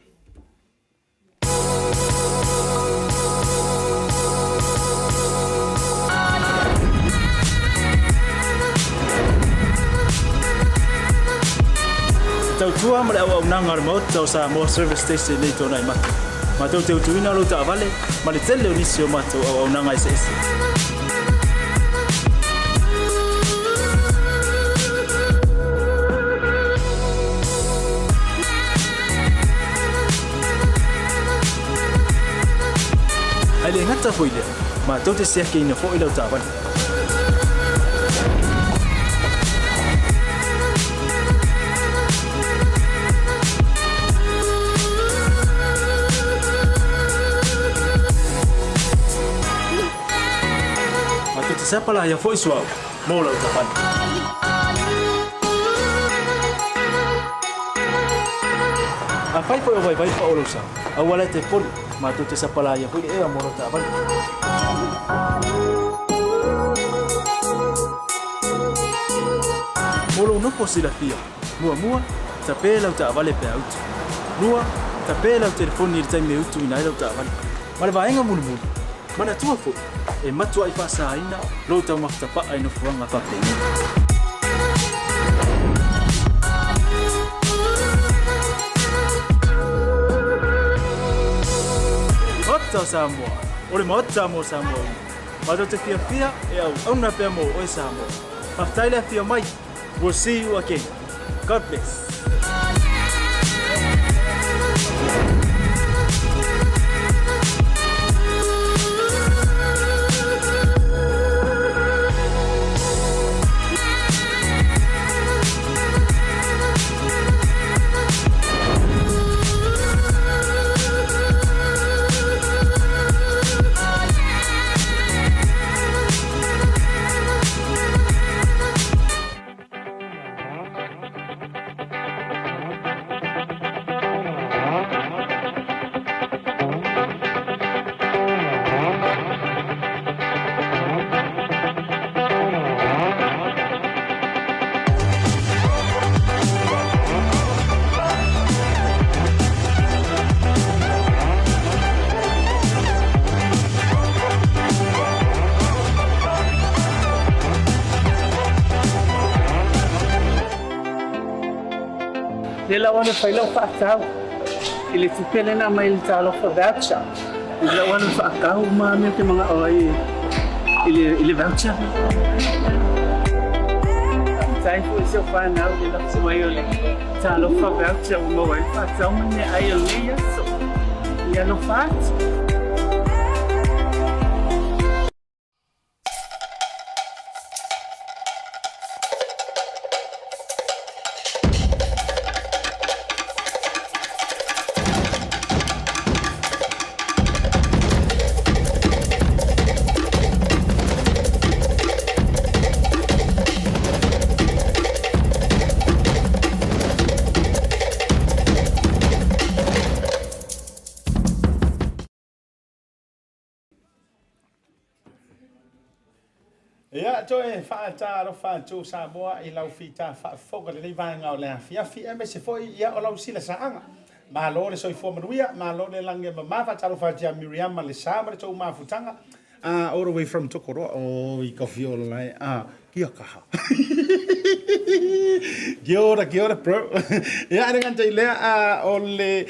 Te tautua ma le auaunaga a le Maota o Samoa Service Station i Tuanaimato. Matou te utuina lou taavale ma le tele o nisi o matou auaunaga eseese. Ae le gata foi i lea, matou te siakiina foi lau taavale. Matou te sapalaia foi suauu mo lau taavale. Afai foi o vaivai pao lou sa, aua la e te poli, matou te sapalaia foi le ea mo lau taavale. Mo lou nofo silafia, muamua, tape lau taavale pe a utu. Lua, tape lau telefoni i le taimi e utuina ai lau taavale. Ma le vaega mulimuli, manatua foi, e matuai faasaina lou taumafa tapaa i nofoaga faapenei. Maota o Samoa, o le Maota mo Samoa uma. Matou te fiafia e auauna pea mo oe Samoa. Faafetai le afio mai. We'll see you again. God bless. Lea la ua alu e fai lau faatau i le tupe lea na aumai i le Talofa Voucher. Lea la ua alu e faatau uma mea ou te manao ai i le, i le voucher. Faafetai foi i si ou fanau i le lafo mai o le Talofa Voucher ua maua ai le faatau ma le meaai o lenei aso. Ia alofa atu. Ia, toe faatalofa atu Samoa i lau fita faafofoga i lenei vaega o le afiafi, aemaise foi ia o lau silasaaga. Malo le soifua manuia, malo le lagi e mama. Faatalofa atu ia Miriama Lesa ma le tou mafutaga. All the way from Tokoroa. Oi, ka fiola lai. Ah, kia kaha. Kia ora, kia ora, bro. Ia, ere nganta i lea, o le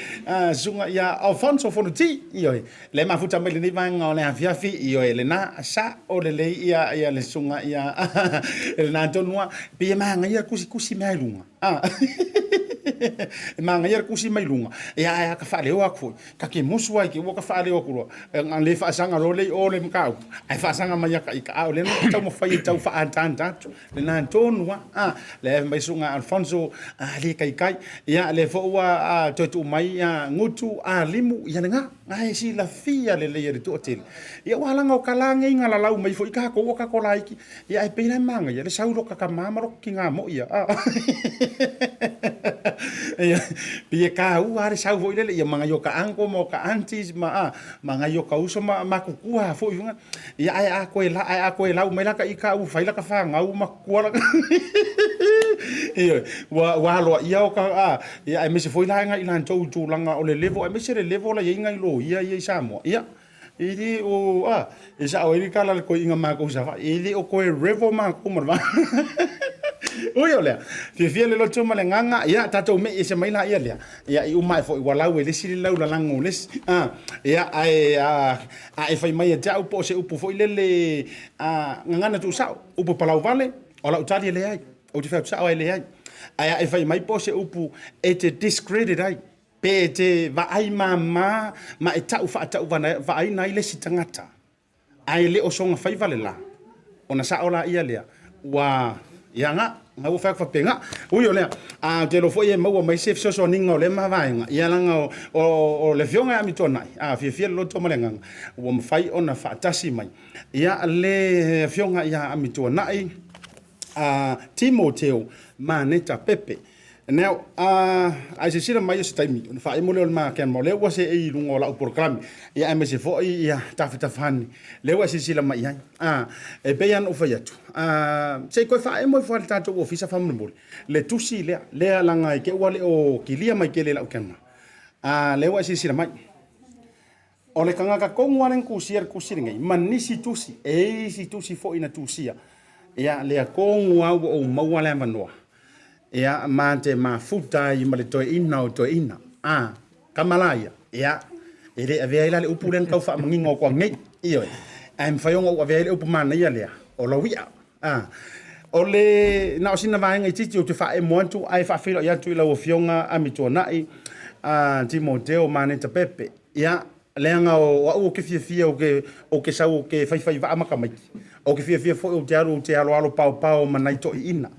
sunga ia Alfonso Fonuti. Ioe, le mafuta mai lenei vaega o le afiafi. Ioe, lena sa o lelei ia, ia le sunga ia, lena tonu a. Pei e māngaia kusikusi mea i lunga. E māngaia le kusi mai luga. Ia, ae a ka faaleo aku foi. Ka ke musu ai ke ua ka faaleo aku loa. E le faasaga loa le i o le mataupu, ae faasaga mai ia ka ika. A o lea na taumafai e tau faaataata atu lena tonu lava. A, lea fai mai susuga Alfonso, a le kaikai. Ia, lea foi ua toe tuu mai ia Gutu a limu, ia lena. Na e silafia lelei e le toatele. Ia ua laga o ka lageiga lalau mai foi tatou ua tatou laiti. Ia ae pei la e manaia le sau i lo ta tama ma lo tiga moi ia. Ia, pei e taua lava le sau foi lele, ia ma nai o ta uncle ma o ta aunties ma a, ma nai o ta uso ma matutua foi. Ia ae a toe la, ae a toe lau mai la ta ita ua fai lata fanau ua matutua lata. Ioe, ua ua aloaia o ta a, ia aemaise foi la i latou i tulaga o le level, aemaise le level la e i ai nai loia ia i Samoa. Ia, e le o, a, e sao ai le tala a le toeaina matou i Savaii, e le o toe revel matou ma le va. Ui o lea, fiafia le loto ma le agaga, ia tatou me'i ese mai laia lea, ia i uma ae foi ua lau e le isi le laulalago o le isi. A, ia ae a, a e fai mai ia te au po o se upu foi lele a, gagana tuusao, upu palauvale, o lau tali e leai. Ou te fai atu sao e leai. Ae a e fai mai po o se upu e te discredit ai, pe e te vaai mama ma e tau faatauvaaina ai le isi tagata, ae le o soona faiva le la, ona sao laia lea, ua ia ga, ga ua fai atu faapena. Ui o lea, a ou te iloa foi e maua mai se fesoasoaniga o lea mavaega, ia leaga o, o, o le Afioga ia Amituanai, a fiafia le loto ma le agaga, ua mafai ona faatasi mai, ia le Afioga ia Amituanai, a Timoteo Maneta Pepe. Now, a e silasila mai o se taimi, ona faaemo lea o le ma camera, o lea ua seei i luga o lau polokalame, ia aemaise foi ia tafatafa ane, lea ua e silasila mai i ai. E pei lava ona ou fai atu, se i toe faaemo ifo lava i le tatou ofisa faamolemole, le tusi lea, lea leaga i te i ua le o kilia mai tele i lau camera, lea ua e silasila mai. O le tagata tonu lava lea na tusia le tusi lenei, ma nisi tusi, e i ai isi tusi foi na tusia, ia, lea tonu lava ua ou maua le avanoa, ia, ma te mafuta ai ma le toeaina o toeaina, a, tama la ia, ia, e le avea ai la le upu lea na tau faamanino atu nei, ioe, ae mafai ona ou avea ai le upu manaia lea, o lau i'a, a. O le, na o sina vaega itiiti ou te faaemo atu ae faafeiloai atu i lau Afioga Amituanai, a, Timoteo Maneta Pepe. Ia, leaga o au ou te fiafia ou te, ou te sau ou te faifai vaa ma tamaiti. Ou te fiafia foi ou te alu ou te aloalo paopao ma nai toeaiina.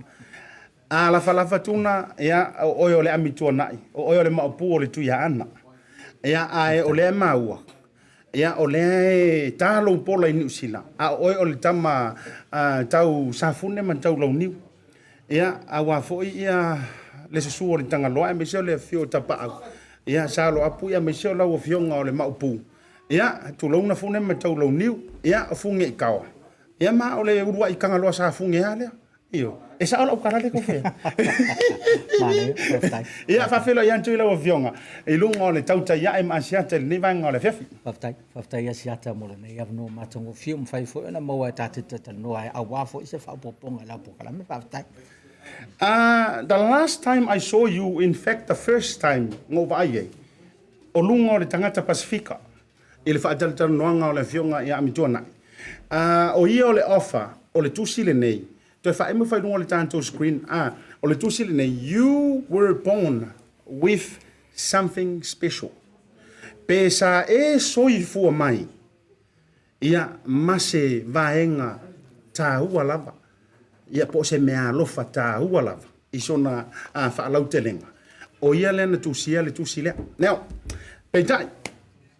A lafalafa tuna, ia, o oe o le Amituanai, o oe o le Maopu o le Tuiaana. Ia, ae o lea e maua, ia, o lea e ta lou pola i Niu Sila, a o oe o le tama tau Safune ma tau Launiu. Ia, aua foi ia le susu o le Tagaloa aemaise o le afio o Tapaau, ia Saloapu aemaise o lau afioga o le Maopu, ia, tulouna Fune ma Taulauniu, ia, o Fugeikaoa, ia ma o le uluai Tagaloa Safune lava lea. Ioe. E sao lau tala lea e tau fai atu. Manaia, faafetai. Ia, faafeiloai atu i lau afioga i luga o le tautai ae ma Asiata i lenei vaega o le afiafi. Faafetai. Faafetai Asiata mo lenei avanoa matagofie ua mafai foi ona maua e ta te talanoa ai aua foi se faaopoopoga i lau polokalame. Faafetai. The last time I saw you, in fact the first time na ou vaai ai, o luga o le tagata Pasefika i le faatalatalanoaga o le Afioga ia Amituanai. O ia o le offer o le tusi lenei, toe faaemo ifo i luga o le tatou screen, o le tusi lenei, You were born with something special. Pe sa e soifua mai ia ma se vaega taua lava, ia po o se meaalofa taua lava i sona faalautelega, o ia lea na tusia le tusi lea. Now, peitai,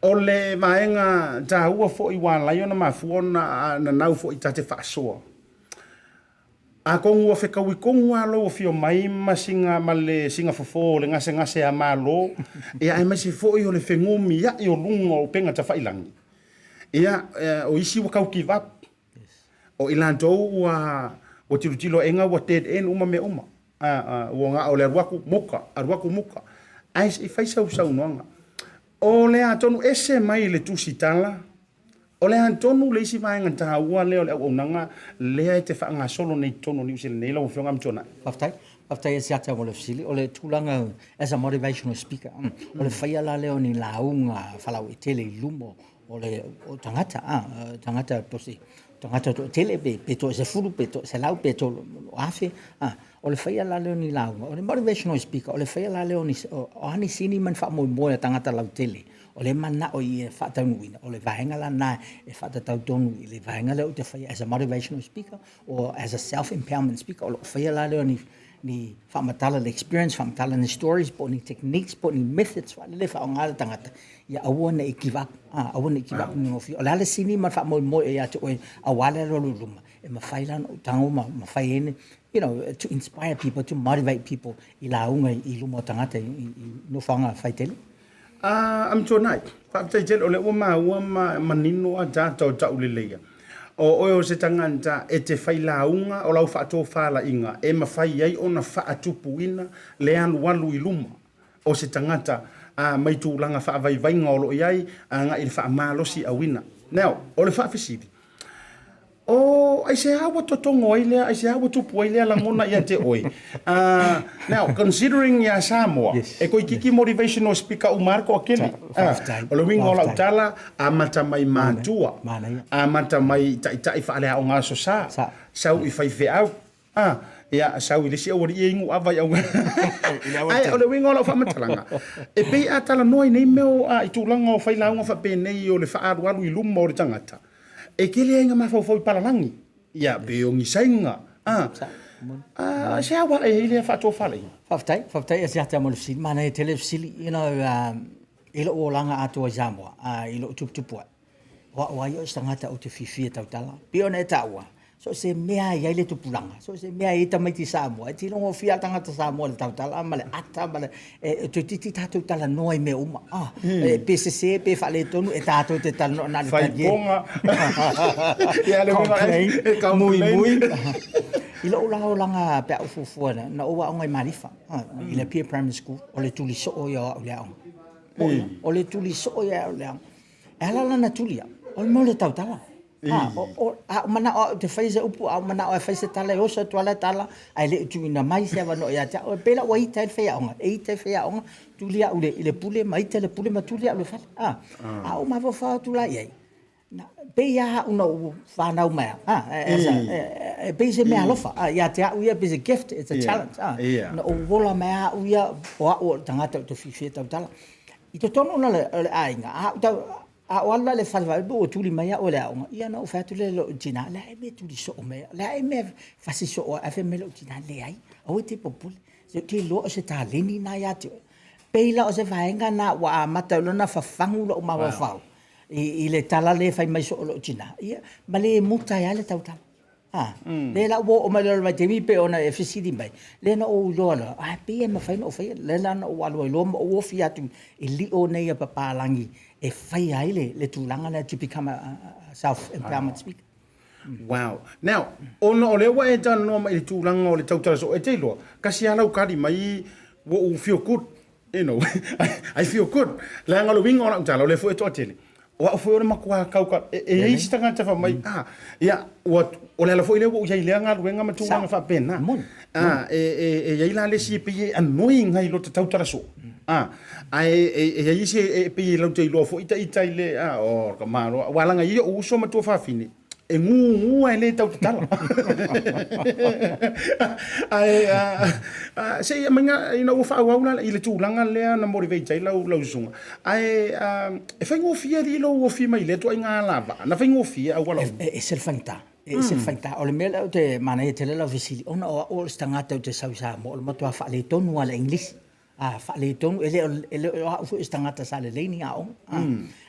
o le vaega taua foi ua ala ai ona mafua ona nanau foi ta te faasoa, Atonu ua fetaui tonu lava lou afio mai ma sina ma le sina fofo o le gasegase a Malo, ia aemaise foi o le fenumiai o luga o upega tafailagi. Ia, o isi ua tau give up. O i latou ua ua tilotilo aʻega ua dead end uma mea uma. Ua na o le alu atu muka, alu atu muka. Ae se i fai sau saunoaga. O le atonu ese mai le tusitala O le a tonu le isi vaega taua lea o le auaunaga lea e te faagasolo nei i totonu o Niu Sila nei lau Afioga Amituanai? Faafetai. Faafetai Asiata mo le fesili. O le tulaga as a motivational speaker, o le faia la lea o ni lauga faalauaitele i luma o le o tagata, tagata po se tagata toatele pe toasefulu pe toaselau pe toafe, o le faia la lea o ni lauga, o le motivational speaker, o le faia la lea o ni o a ni sini ma ni faamoemoe a tagata lautele O le manao ia e faataunuuina, o le vaega la lena e faatatau tonu i le vaega lea ou te faia as a motivational speaker or as a self empowerment speaker. O lou faia la lea o ni ni faamatala le experience, faamatala ni stories po o ni techniques po o ni methods foi lele e faaaoga e le tagata ia aua ne i give up, aua ne i give up i gofie. O le a le sini ma le faamoemoe ia te oe aua le alualu i luma, e mafai la ona ou tago ma fai ai ni, you know, to inspire people, to motivate people i lauga i luma o tagata i nofoaga faitele. A Amituanai, faafetai tele o lea ua maua ma manino a data o tauleleia. O oe o se tagata e te failauga o lau faatofalaiga e mafai ai ona faatupuina le alualu i luma o se tagata a mai tulaga faavaivaiga o lo o i ai agai i le faamalosiauina. Now, o le faafesili, O aisea ua totogo ai lea, aisea ua tupu ai lea lagona ia te oe? Now, considering ia Samoa, yes, e toeitiiti yes. motivational speaker uma lava le toatele. O le uiga o lau tala, amata mai matua, amata mai taitai faaleaoga aso sa, sau i faifeau, ia, sau i le isi aualii e inu ava i auga. Ae o le uiga o lau faamatalaga, e pei a talanoa i nei mea i tulaga o failauga faapenei o le faaalualu i luma o le tagata, E tele ai na mafaufau i palalagi, ia, pe o ni saiga, a, a, se a ua ae ai lea faatofalaiga? Faafetai, faafetai Asiata mo le fesili. Manaia tele le fesili, you know, i lou olaga atoa i Samoa, i lou tuputupu ae, o au lava ia o se tagata ou te fiafia e tautala. Pei ona e taua, so o se mea e i ai le tupulaga, so o se mea e i ai tamaiti Samoa, e tilogofia lava tagata Samoa i le tautala ma le ata ma le, e toeitiiti tatou talanoa i mea uma. Ah, e pe sese pe faaletonu, e tatou te talanoa na o le talie. Faipoga. Ia, le uiga, Complain, e complain. muimui. I lou la olaga pe a ou fuafua, na ou aoga i Malifa, i le Apia Primary School, o le tuli soo ia o au i le aoga. O le tuli soo ia o au i le aoga. E ala la ona tuli au, o le mea o le tautala. A, o, o, a ou manao au ou te faia se upu, a ou manao e fai se tala, e oso atu lava le tala, ae le i tuuina mai se avanoa ia te au. E pei la ua ita ai le faiaoga, e ita i faiaoga, tuli au i le pule ma ita le pule ma tuli au i le fale. A, a ou mafaufau atu la i ai, na, pei lava au na ou fanau mai au, a, e, e, pei se mea alofa, a, ia te au ia, pei se gift, it's a challenge, a, na ou ola mai lava au ia, o au o le tagata ou te fiafia e tautala. I totonu la o le aiga, a ou tau, a ou alu la i le fale faapea ua tuli mai au e le aoga, ia ona ou fai atu lea i lou tina, o le a ea le mea e tuli soo mai ai, o le a ea le mea e fasi soo ai, ae fai mai lou tina, leai, aua e te popole, se ou te iloa o se taleni lena ia te oe. Pei la o se vaega lena ua amata ai loa ona fafagu lou mafaufau i le tala lea e fai mai soo e lou tina, ia ma le muta ai lava le tautala. A, lea la ua oo mai loa i le vaitaimi pei ona e fesili mai, lea na ou iloa loa, a pei e mafai ona ou faia. Lea la na ou alu ai loa ma ou ofi atu i lio nei a papalagi e faia ai le tulaga lea to become a self-empowerment speaker. Wow. Now, ona o lea ua e talanoa mai i le tulaga o le tautala soo, e te iloa, tasi lava lau kali mai, ua ou feel good. You know, I feel good. Leaga o le uiga o lau tala, o lea foi e toatele. O au foi o le matua kau ka, e i ai isi tagata fai mai, ah, ia, ua, o le ala foi lea ua ou i ai i lea galuega ma tulaga faapena. Ah, e i ai la le isi e pei e annoying ai i lota tautala soo. Ah, ae e i ai isi e pei e latou te iloa foi ita i le, ah, oh, ka malo. Aua leaga e i ai ou uso ma tuafafine, E gugu ae le tautatala. Ae se i aumai ina ua faaauau la i le tulaga lea na motivate ai lau lau susuga. Ae e faigofie alii lou ofi mai lea ituaiga alavaa? Na faigofie auala uma? E ese le faigata, e ese le faigata. O le mea lea ou te manaia tele lau fesili, ona o au o se tagata ou te sau i Samoa, o le matua faaletonu lava i le English. A, faaletonu, e le o, e le o au foi o se tagata sa lelei ni aoga. A,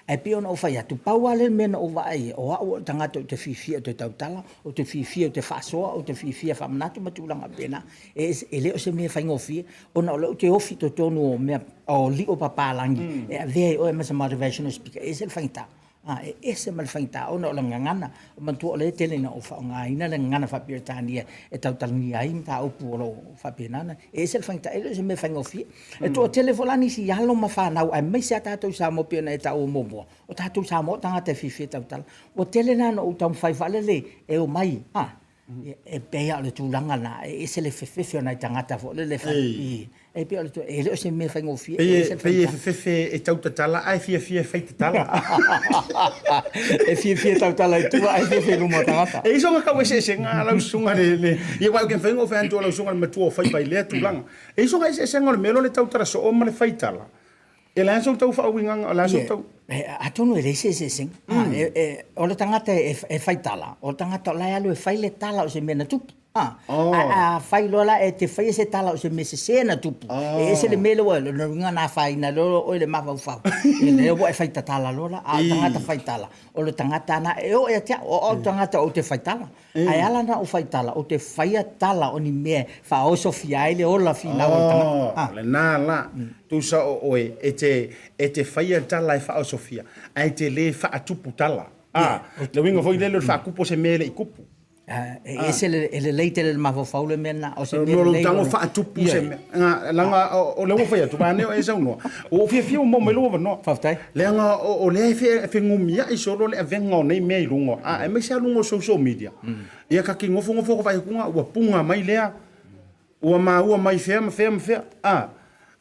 ae pei ona ou fai atu, pau lava lea mea na ou vaai ai, o au o le tagata ou te fiafia ou te tautala, ou te fiafia ou te faasoa, ou te fiafia faamanatu ma tulaga faapena. E, e le o se mea faigofie, ona o lea ou te ofi i totonu o mea, o lio papalagi, e avea ai oe ma se motivational speaker, e ese le faigata. A, e ese ma le faigata ona o le gagana. Manatua o lea e tele ina ou faaaogaina le gagana faa-Peretania e tautalagia ai mataupu o lo o faapena ona e ese le faigata, e le o se mea faigofie. E toatele foi la nisi alo ma fanau aemaise lava tatou i Samoa pei ona e taua muamua, o tatou Samoa o tagata e fiafia tautala. Ua tele la ina ou taumafai faalele e omai, a, E pei lava o le tulaga lena, e ese le fefefe o nai tagata foi lele i, e pei o le, e le o se mea faigofie. E pei e fefefe e tautatala ae fiafia e faitatala. E fiafia e tautala i tua ae fefe i luma o tagata. E i ai soona tau eseesega a lau susuga le, ia aua ou te mafai ona ou fai atu o lau susuga le matua o faiva i lea tulaga. E i ai soona eseesega o le mea lea o le tautala soo ma le faitala. E le a se tau faauigaga, o le a se tau. Atonu e leai se eseesega. O le tagata e fai tala, o le tagata o la e alu e fai le tala o se mea na tupu. A, a, afai loa la e te faia se tala o se mea sesē na tupu, e ese le mea lea ua, lona uiga na afaina loa oe i le mafaufau, ia lea ua e fai tatala loa la. A o le tagata faitala, o le tagata lena e oo ia te au, o au le tagata ou te faitala. Ae ala ona ou faitala, ou te faia tala o ni mea e faaosofia ai le ola finau o le tagata. Oh, lena la. Tusa o oe e te, e te faia tala e faaosofia, ae te le faatupu tala. A, le uiga foi lele o le faatupu o se mea e le i tupu. E ese le, e lelei tele le mafaufau le mea lena. O se mea lelei. Tago faatupu se mea. Leaga o lea ua fai atu, vaeane o e saunoa. Ua ou fiafia ua maua mai lou avanoa. Faafetai. Leaga o lea e fegumiai solo le avega o nei mea i luga, aemaise lava luga o social media. Ia ta te nofonofo ta vaai atu ua puga mai lea, ua maua mai fea ma fea ma fea. A,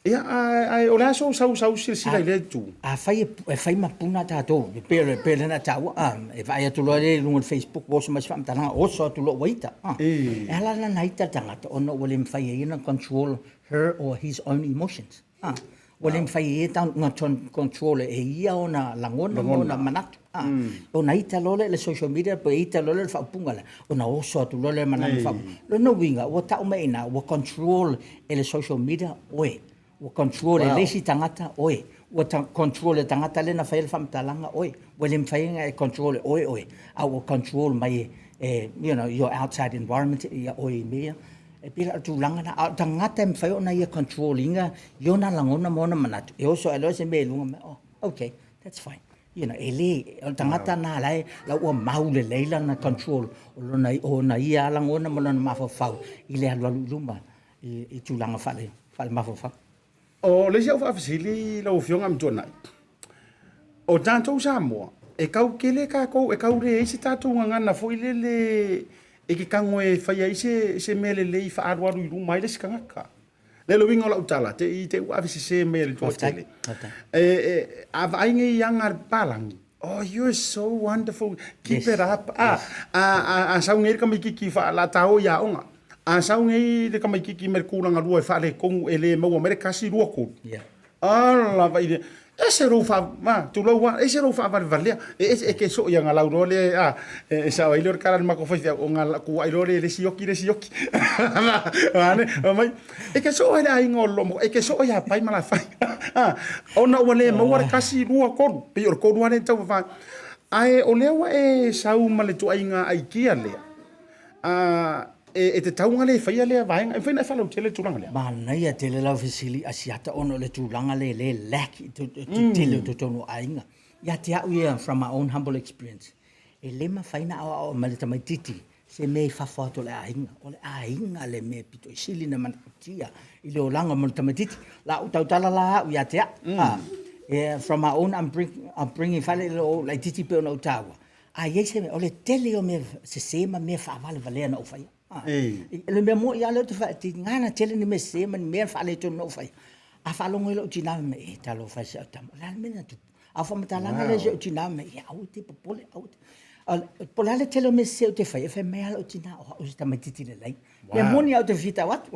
ia, ae o le a sou sau sau silasila i lea itu? Afai e fai ma puna tatou, e pei o lea na taua, a, e vaai atu loa lea i luga o le Facebook ua oso mai se faamatalaga, oso atu loa ua ita. A, e ala la ona ita le tagata ona ua le mafai e ia ona control her or his own emotions. A, ua le mafai e ia ona control e ia ona lagona ma ona manatu. A, ona ita loa lea i le social media pe ita loa lea i le faaupuga lea, ona oso atu loa lea ma lana faaupuga. Lona uiga, ua tau mai i ina, ua control e le social media oe. Ua control e le isi tagata oe. Ua control e le tagata lea na faia le faamatalaga oe. Ua le mafai ona e control e oe oe, a ua control mai e, you know, your outside environment ia oe i mea ia. E pei la o le tulaga lena, a o le tagata e mafai ona ia control ina i ona lagona ma ona manatu, e oso ae loa se mea i luga mai, oh, okay, that's fine. You know, e le, o le tagata lena la e, la ua mau lelei lana control o lona, o ona ia lagona ma lona mafaufau i le alualu i luma i tulaga faale, faale mafaufau. O le isi au faafesili lau Afioga Amituanai, o tatou Samoa, e kau tele tatou, e kau leai se tatou gagana foi lele e te tago e fai ai se, se mea lelei faaalualu i luma ai le isi tagata. Le le uiga o lau tala, te i te ua avesese mai e le toatele. E, e, a vaai nei i aga a le papalagi, oh, you're so wonderful, keep yes. it up. A, yes. a, a, a sau nei le tamaititi faalatao i aoga. A sau nei le tamaititi mai le tulaga lua e faaletonu e le maua mai le 1, 2, 3. Yeah. Ala vai le ese lou faa ma tulou a ese lou faavalevalea e ese e ke soo ia galau loa lea a e sao ai lea o le tala a le matou faifeau o gala kuai loa lea e le sioki le sioki ane mai e ke soo ai le aiga o Lolomo e ke soo ia Pai ma Lafai a ona ua le maua le 1 2 3 pei o le 3 lava lea e tau ae o lea ua e sau ma le tuaiga aikia lea A, e, e tatau ona le faia lea vaega. E mafai ona e faalautele le tulaga lea? Manaia tele lau fesili Asiata ona o le tulaga lea lea lack i te tele o totonu o aiga. Ia te au ia from my own humble experience, e le mafai ona aoao mai le tamaititi se mea i fafo atu o le aiga. O le aiga le mea pito i sili ona manautia i le olaga mo le tamaititi. La ou tautala la au ia te au. Mm. From my own upbringing, fale o laititi pei ona ou taua, A i ai se mea, o le tele o mea sese ma mea faavalevalea na ou faia. O le mea moni lava lea ou te fai, tiga na tele ni mea sese ma ni mea faaletonu na ou faia. A faalogo ai lou tina fai mai, e talofa e si au tama, o le a le mea na tupu? A o faamatalaga lea i si ou tina fai mai, ia aua e te popole, aua e te. Po o le a le tele o mea sese ou te faia, e fai mai lava lou tina, o au o se tamaitiiti lelei. Mea moni lava ou te fitau atu.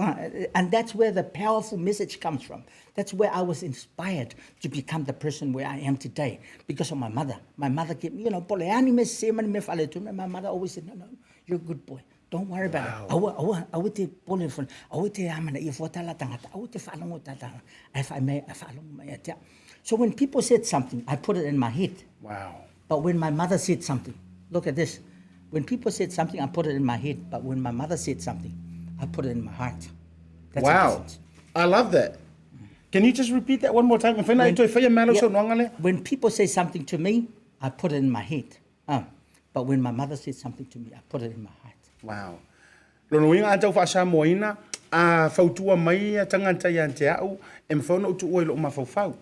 And that's where the powerful message comes from. That's where I was inspired to become the person where I am today because of my mother. My mother kept me, you know, po o le a ni mea sese ma ni mea faaletonu, my mother always said, no, no, you're a good boy. Don't worry about it. Aua, aua, aua te popole fua, aua te amanaia fua tala tagata, aua te faalogo i tala tagata. Ae fai mai, faalogo mai ia te au. So when people said something, I put it in my head. Wow. But when my mother said something, look at this. When people said something, I put it in my head. But when my mother said something, I put it in my heart. That's wow. I love that. Can you just repeat that one more time? When, yeah, when people say something to me, I put it in my head. But when my mother said something to me, I put it in my heart. Wow. Lona uiga a tau faasamoaina, a fautua mai ia tagata ia te au, e mafai ona ou tuua i lou mafaufau.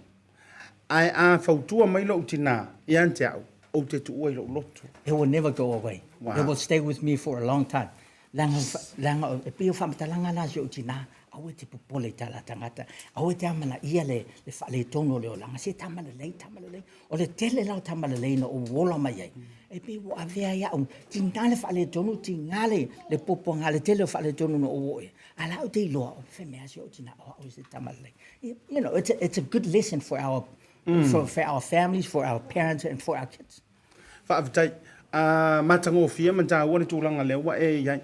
Ae a fautua mai lou tinā ia te au, ou te tuua i lou loto. It will never go away. Wow. It will stay with me for a long time. Leaga, leaga, e pei o faamatalaga la a si ou tinā, aua e te popole i tala tagata, aua e te amanaia le, le faaletonu o le olaga, se tama lelei, tama lelei. O le tele la o tama lelei na ou ola mai ai, e pei ua avea ai au, tiga le faaletonu, tiga le, le puapuaga, le tele o faaletonu na ou oo i ai. A la ou te iloa, o fai mea si ou tinā, o au se tama lelei. You know, it's a good lesson for our, for our families, for our parents and for our kids. Faafetai. A matagofie ma taua le tulaga lea ua e i ai.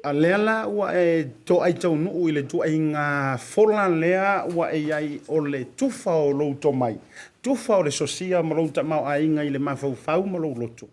A lea la ua e toai taunuu i le ituaiga fola lea ua e i ai o le tufa o lou tomai, tufa o le sosia ma lou tamaoaiga i le mafaufau ma lou loto,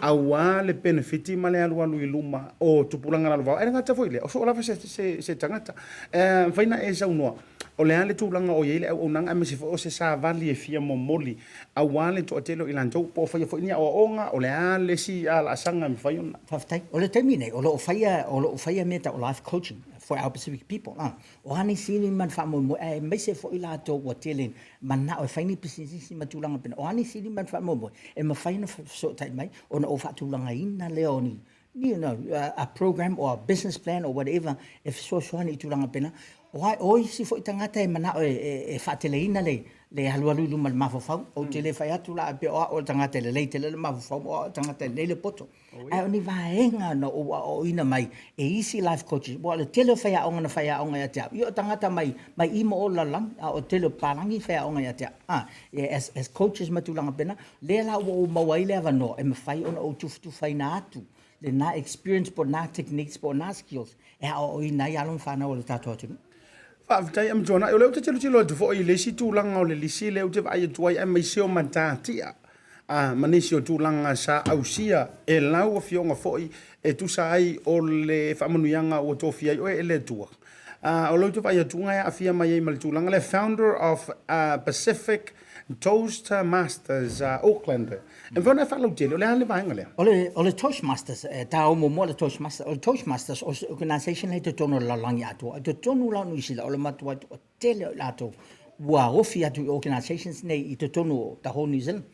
aua le penefiti ma le alualu i luma o tupulaga lalovaoa. Ae le gata foi i lea, o soo lava se tagata. E mafai ona e saunoa, o le a le tulaga o i ai le auaunaga aemaise foi o se savali e fia momoli aua le toatele o i latou, po o faia foi ni aoaoga, o le a le isi laasaga e mafai ona. Faafetai. O le taimi nei, o lo o faia, o lo o faia mea tau life coaching for our Pacific people. Ah, o a nisi ni ma faamoemoe, aemaise foi latou ua tele manao e fai ni pisinisi ma tulaga pena. O a nisi ni ma faamoemoe e mafai ona fesootai mai ona ou faatulagaina lea o ni a program or a business plan or whatever e fesoasoani i tulaga pena. O ai, o isi foi tagata e manao e faateleina le alualu i luma o le mafaufau. Ou te le fai atu la pei o au o le tagata e lelei tele le mafaufau, o au o le tagata e lelei le poto. Ae o ni vaega na ou aoaoina mai e isi life coaches, aua o le tele o faiaoga na faiaoga ia te au, ia o tagata mai i ma o o le lalolagi, a o le tele o papalagi faiaoga ia te au, as coaches ma tulaga faapena. Lea la ua ou maua ai le avanoa e mafai ona ou tufatufaina atu lena experience po o na techniques po o na skills e aoaoina ai alo ma fanau a le tatou atunuu. Faafetai Amituanai, o lea ou te tilotilo atu foi i le isi tulaga o le lisi lea ou te vaai atu ai aemaise o matatia ma nisi o tulaga sa ausia e lau afioga foi e tusa ai o le faamanuiaga ua tofia ai oe e le Atua. O lea ou te vaai atu e aafia mai ai ma le tulaga lea, founder of Pacific Toastmasters Auckland. E mafai ona e faalautele, o le a le vaega lea? O le Toastmasters, e taua muamua le Toastmasters. O le Toastmasters, o se organisation lea i totonu o le lalolagi atoa. I totonu la o Niu Sila, o le matuai toatele o i latou ua ofi atu i organisations nei i totonu o the whole New Zealand.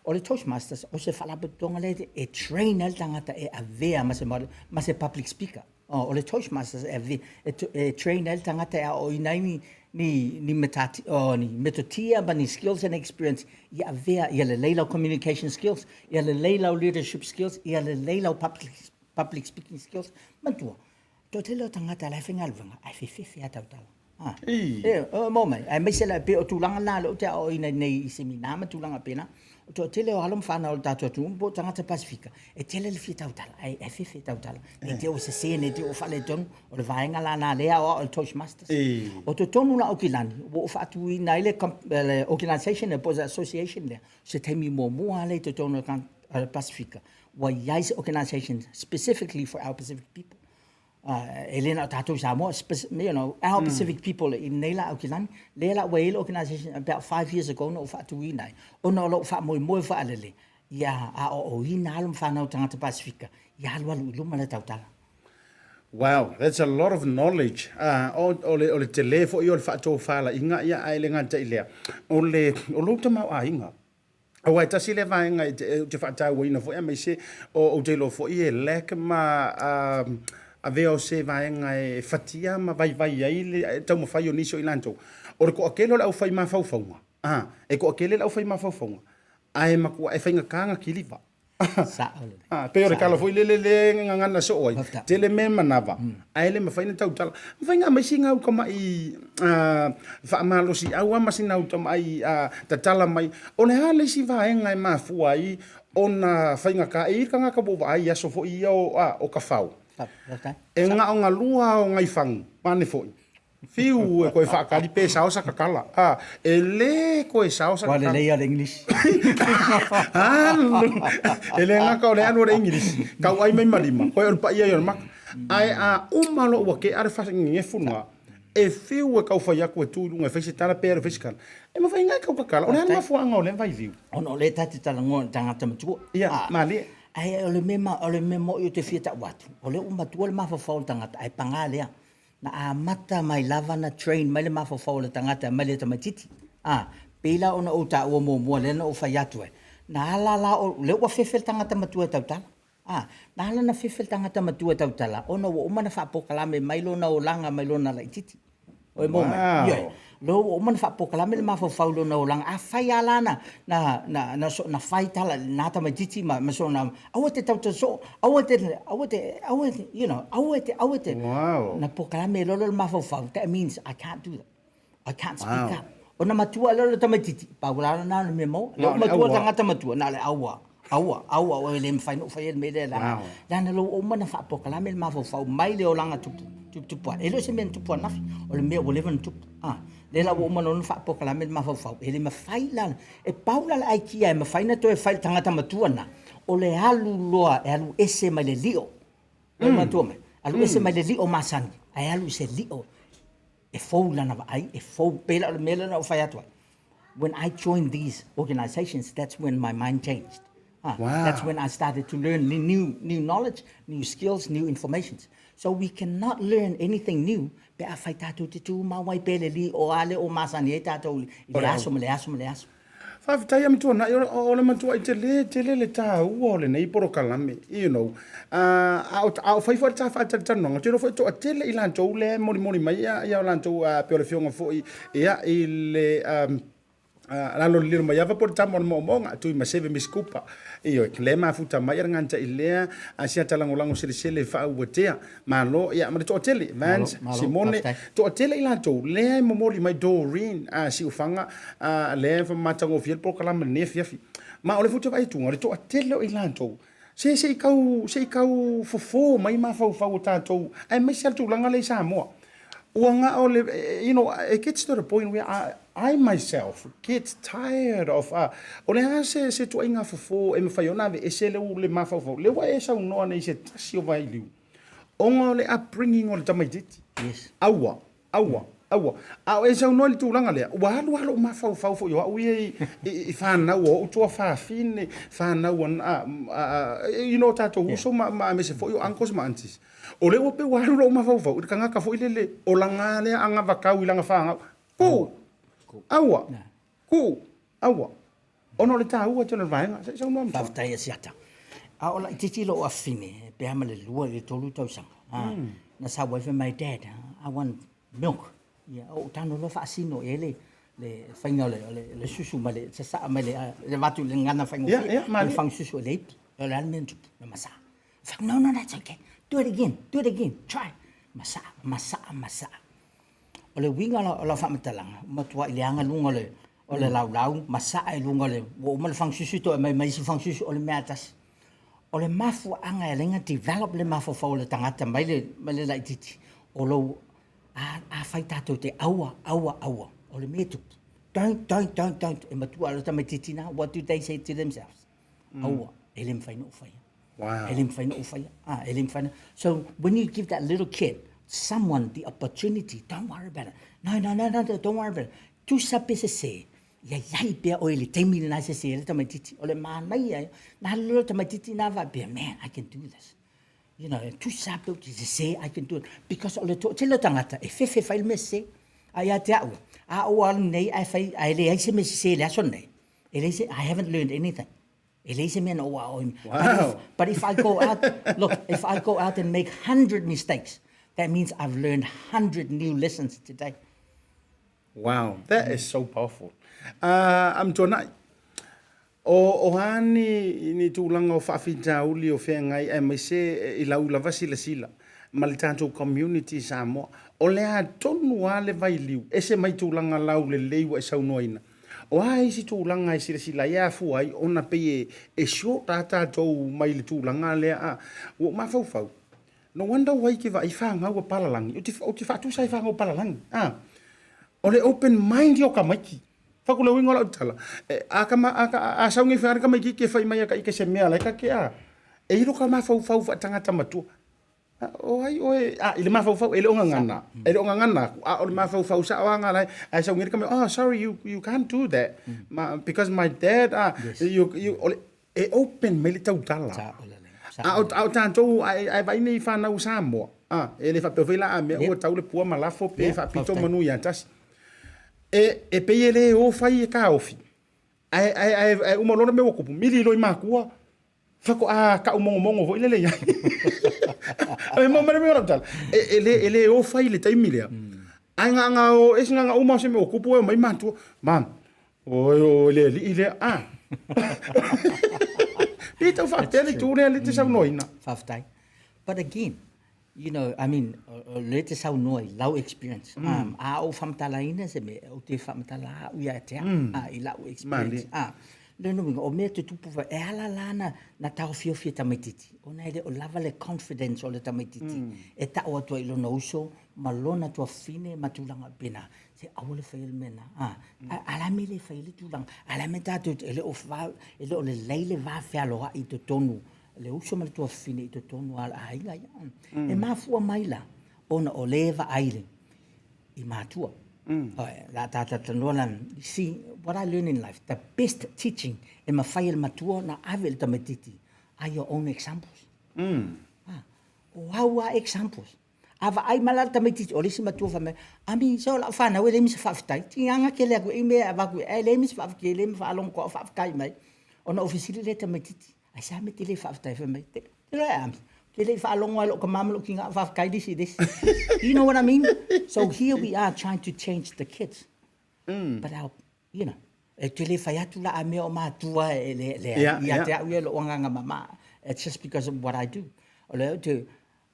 O le Toastmasters, o se faalapotopotoga lea e train ai le tagata e avea ma se public speaker. O le Toastmasters e, e, e train ai le tagata e aoaoina ai ni, ni, ni, metati, oh, ni metotia ma ni skills and experience ia avea, ia lelei lau communication skills, ia lelei lau leadership skills, ia lelei lau public speaking skills. Manatua, toatele o tagata la e faigaluega, ae fefefe lava tautala. Ah. E, o mo mai, aemaise la pei o tulaga na lea ou te aoaoina nei i semina ma tulaga pena. O toatele o alo ma fanau o le tatou atunuu po o tagata Pasifika, e tele le fia tautala, ae e fefe tautala. Ne i te i ua sese, ne i te i ua faaletonu, o le vaega la na lea e aoao e le Toastmasters. O totonu la o Aukilani, ua ou faatuina ai le, le organisation lea po o le association lea, o se taimi muamua lava lea i totonu o le Pasifika, ua i ai se organisation specifically for our Pacific people. E le na o tatou i Samoa, our Pacific people i nei la Aukilani, lea la ua i ai le organisation about 5 years ago na ou faatuina ai, ona o lou faamoemoe faalele ia aoaoina alo ma fanau tagata Pasifika ia alualu i luma le tautala. Wow, that's a lot of knowledge. O le tele foi o le faatofalaiga, ia, ae le gata i lea. O le, o lou tamaoaiga, Aua e tasi lea vaega ou te faatauaina foi aemaise ou te iloa foi e lack ma avea o se vaega e fatia ma vaivai ai le taumafai o nisi o i latou. O le toatele o le aufai mafaufauga, e toatele le aufai mafaufauga, ae matua e faigata ona kiliva. Sao lelei. Ah, pei o le tala foi lele le gagana soo ai. Tele mea manava, ae le mafai ona tautala. Mafai ona aumai sina uta mai faamalosiau lava ma sina uta mai tatala mai. O le a le isi vaega e mafua ai ona faigata? E i ai le tagata ua ou vaai i aso foi ia o Tafao. E gaogalua o nai fagu, ane foi. Fiu e toe faatali pe sao sa tatala. A, e le toe sao sa tatala. Ua lelei lava le English. Alu! E le gata o le alu o le English, tauai mai ma lima, koe o le paia ia o le maka. Ae a uma loa ua tea le faagegefu lena, e fiu e tau fai atu e tu i luga e fai se tala pe alu e fai se tala. E mafai ona e tau tatala. O le a le mafuaaga o lea vailiu? Ona o lea ta te talanoa i le tagata matua. Ia, malie. Ae o le mea moni ou te fia tau atu, o lea ua matua le mafaufau o le tagata, ae paga lea, Na amata mai lava na train mai le mafaufau o le tagata mai le tamaititi. A, pei la ona ou taua muamua lea na ou fai atu ai, na ala la o, lea ua fefe le tagata matua e tautala. A, na ala na fefe le tagata matua e tautala, ona ua uma ona faapolokalame mai lona olaga mai lona laititi. Oi maua mai? Wow. Ioe. Lea ua uma ona faapolokalame le mafaufau i lona olaga. Afai lava la na, na, na, na, so, na fai tala i lena tamaititi ma, ma sona, aua e te tautala soo, aua e te, aua e te, aua e te, you know, aua e te, aua e te. Wow. Na polokalame loa lea o le mafaufau, that means I can't do that. I can't speak Wow. up. Ona matua lea o le tamaititi, pau la lena o le mea maua. Lea Na o ua le matua le aua. tagata matua, na o le aua. Aua, aua oe le mafai ona ou faia le mea lea leaga, leaga o lea ua uma ona faapolokalame le mafaufau mai le olaga tupu, tuputupu ae. E le o se mea na tupu ananafi, o le mea ua leva ona tupu. A, lea la ua uma loa ona faapolokalame le mafaufau, e le mafai la, e pau la le aikia e mafai ona toe fai i le tagata matua lena, o le alu loa e alu ese mai le lio. Ua e manatua mai? Alu ese mai le lio masani, ae alu i se lio e fou lana vaai, e fou. Pei la o le mea lea na ou fai atu ai, when I joined these organizations, that's when my mind changed. Ah, wow. That's when I started to learn new, new knowledge, new skills, new informations. So we cannot learn anything new pe afai tātou te tūmau ai pea le li o ale o masani ai tātou i le aso ma le aso ma le aso. Faafetai a Matuanai, o le matuai tele tele le taua o lenei polokalame, you know. A o fai foi le ta faatalatalanoaga, ou te iloa foi e toatele i latou lea e molimoli mai ia latou, pei o le afioga foi ia i le lalo o le Lilomaiava po o le tama o le moomooga, Tuimaseve Miss Cooper. Ioe, lea e mafuta mai le ganitai lea a si ata lagolago selesele faauatea. Malo, ia ma le toatele, Vance, Simone, toatele i latou lea e momoli mai Doreen a Siufaga, a lea e matagofie le polokalame i lenei afiafi. Ma o le foi ou te vaai atu, o le toatele o i latou, se se i tau, se i tau fofo mai mafaufau o tatou, aemaise lava le tulaga lea i Samoa. Ua na o le, you know, it gets to the point where I, I myself get tired of, o le a se, se tuaiga fofo e mafai ona aveese le, le mafaufau, lea ua e saunoa nei i se tasi o vailiu, ona o le upbringing o le tamaitiiti. Yes. Aua, aua, aua. A o e saunoa i le tulaga lea, ua alu lava lou mafaufau foi o au ia i, i, i fanau a ou tuafafine, fanau a, a, you know, tatou uso ma, ma aemaise foi o uncles ma aunties. O lea ua pei ua alu lou mafaufau i le tagata foi lele o lana lea anavatau i lana fanau. Ku! Aua! Ku! Aua! Ona o le taua tele o le vaega. Se i saunoa mai. Faafetai Asiata. A o laitiiti lou afafine, pe a ma le 2 i le 3 tausaga, na sau ai fai mai, Dad, I want milk. Ia, ou tago loa faasino i ai le le faiga o le, o le, le susu ma le sasaa mai le, le avatu i le gagana faigofie, ma le fagu susu e le ipi. O le a le mea na tupu? Na masaa. Fai, no, no, that's okay. Do it again, do it again, try. Masaa, masaa, masaa. O le uiga o lau faamatalaga, ua matuai leaga luga o le, o le laulau, masaa i luga o le, ua uma le fagasusu toe aumai ma isi fagasusu, o le mea lava e tasi. O le mafuaaga e ala ai ona develop le mafaufau o le tagata mai le, mai le laitiiti, o lou, a, afai tatou te aua, aua, aua, o le mea e tupu, don't, don't, don't, don't, e matua lava le tamaitiiti lena, what do they say to themselves? Aua, e le mafai ona ou faia. Wow. E le mafai ona ou faia. Ah, e le mafai ona. So when you give that little kid someone the opportunity, don't worry about it. No, no, no, no, don't worry about it. Tusa pe sese, ia iai pea oe i le taimi lena e sese ai le tamaitiiti. O le manaia ia, na alu loa le tamaitiiti na faapea, man, I can do this. You know, tusa pe ou te sese, I can do it. Because o le toatele o tagata, e fefe e fai le mea sese. A ia te au, a ou alu nei ae fai, ae leai se mea sese i le aso lenei, e leai se, I haven't learned anything. E leai se mea na ou aoaoina. Wow. But if I go out, look, if I go out and make 100 mistakes, that means I've learned 100 new lessons today. Wow, that is so powerful. I'm Tuanai. O, o a ni, ni tulaga o faafitauli o feagai aemaise i lau lava silasila ma le tatou community i Samoa. O le a tonu lava le vailiu, ese mai tulaga laulelei ua e saunoaina. O a isi tulaga e silasila ai e afua ai ona pei e short a tatou mai le tulaga lea a ua ou mafaufau, no wonder why ke vaai fanau a palalagi, ou te faatusa ai fanau a palalagi a o le open mind ia o tamaiti. Fai atu le uiga o lau tala, a kama a sau nei fai tamaitiiti e fai mai ia ka ike se mea la e ka ke a, e i lo ka mafaufau faatagata matua. O ai oe, a, i le mafaufau, e le o gagana, e le o gagana aku, a o le mafaufau sao lava la ae sau nei le tama, oh, sorry, you can't do that, ma, because my dad, ah, Yes. you, o le, e open mai le tautala. Sao lelei, sao A o, lelei. a o tatou, ae vaai nei i fanau Samoa, a, e le faapea foi la a mea ua tau le pua ma lafo pe Yeah, faapito faafetai. manu ia tasi. E pei e le o fai e taofi, ae uma loa le mea ua tupu, mili loa i matua, Faatoa tau mogomogo foi lele i ai. E mo mai le mea o lau tala. E, e, le, e le o fai i le taimi lea. Ae na na o esi na na uma o se mea o kupu e o mai matua. Mam, oi o le alii lea. Ah. Pe tau faapea le itu lea le te saunoaina. Faafetai. But again, you know, I mean, o lea te saunoa i lau experience. A ou faamatalaina se mea, ou te faamatala au ia te au, i lau experience. Malie. Lona uiga, o mea tutupu fa, e ala la na, na taofiofi e tamaititi, ona e le o lava le confidence o le tamaititi mm. e tau atu ai i lona uso ma lona tuafafine ma tulaga pena. Se aua le faia le mea na. Ah, mm. a, a la me le faia le tulaga. A la me tātou, e le o, fa, e le o lelei le va fealoai i totonu, le uso ma le tuafafine i totonu a aiga ia. Mm. E mafua mai la, ona o le vaai le, i matua. Mm. La ta talanoa la, you see, what I learn in life, the best teaching e mafai e le matua na ave le tamaititi are your own examples. Mm. Ah, o au a examples. A vaai mai la le tamaititi, o le isi matua fai mai, Ami, se o lau whanau e le misa whaafetai. Tinganga ke le aku i mea avaku e le misa whaafetai, e le ma whaalongo koa whaafetai mai. Ona o fesili le tamaititi, ai sa me te le whaafetai fai mai. Te, te loa e ami. Ke le whaalongo ai lo ka mama lo ki ngā whaafetai this i this. You know what I mean? So here we are trying to change the kids. Mm. But our, you know, e te le whai atu la a mea o mātua e le, le yeah, ia yeah. te au ia lo anganga mama. It's just because of what I do. O le au te,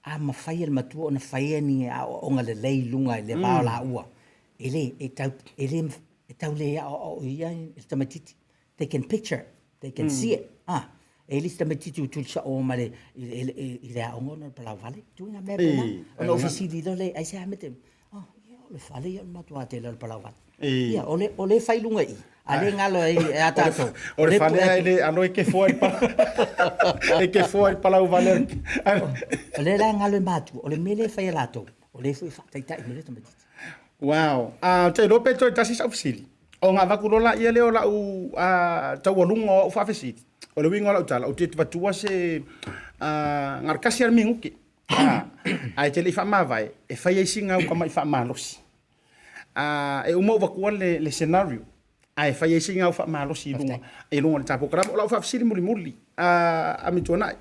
a mafai e le matua ona faia ni aoaoga lelei i luga i le va o laua, e le, e tau, e le, e tau le aoao ia i le tamaitiiti. They can picture it, they can see it. Ah, e le isi tamaitiiti ua tuli sao ma le, i, i, i le aoga ona o le palauvale. Tuiga mea pena. Ona ou fesili loa lea, aisea mea te, oh, ia, o le fale ia o le matua tele o le palauvale. Ia, o le, o le fai luga i, a le galo ai e a tātou. O le fale ai le alo e ke foa i pa. E ke foa i palauvale. O le la galo e mātua, o le mea le fai a latou, o le foi whaataitai me le tamaitiiti. Wow. Ah, te iloa pe toe tasi sau fesili. O ngā vaku lola ia lea o lau taualuga o au faafesili. O le uiga o lau tala, ou te vatua se ngalakasi a le minguke. Ae te le i faamavae, e fai ai sina au tama'i faamalosi. E uma ou vatua le, le scenario, ae fai ai sina au faamalosi i luga, i luga o le tapokalama. O lau faafesili mulimuli, a Mituana'i,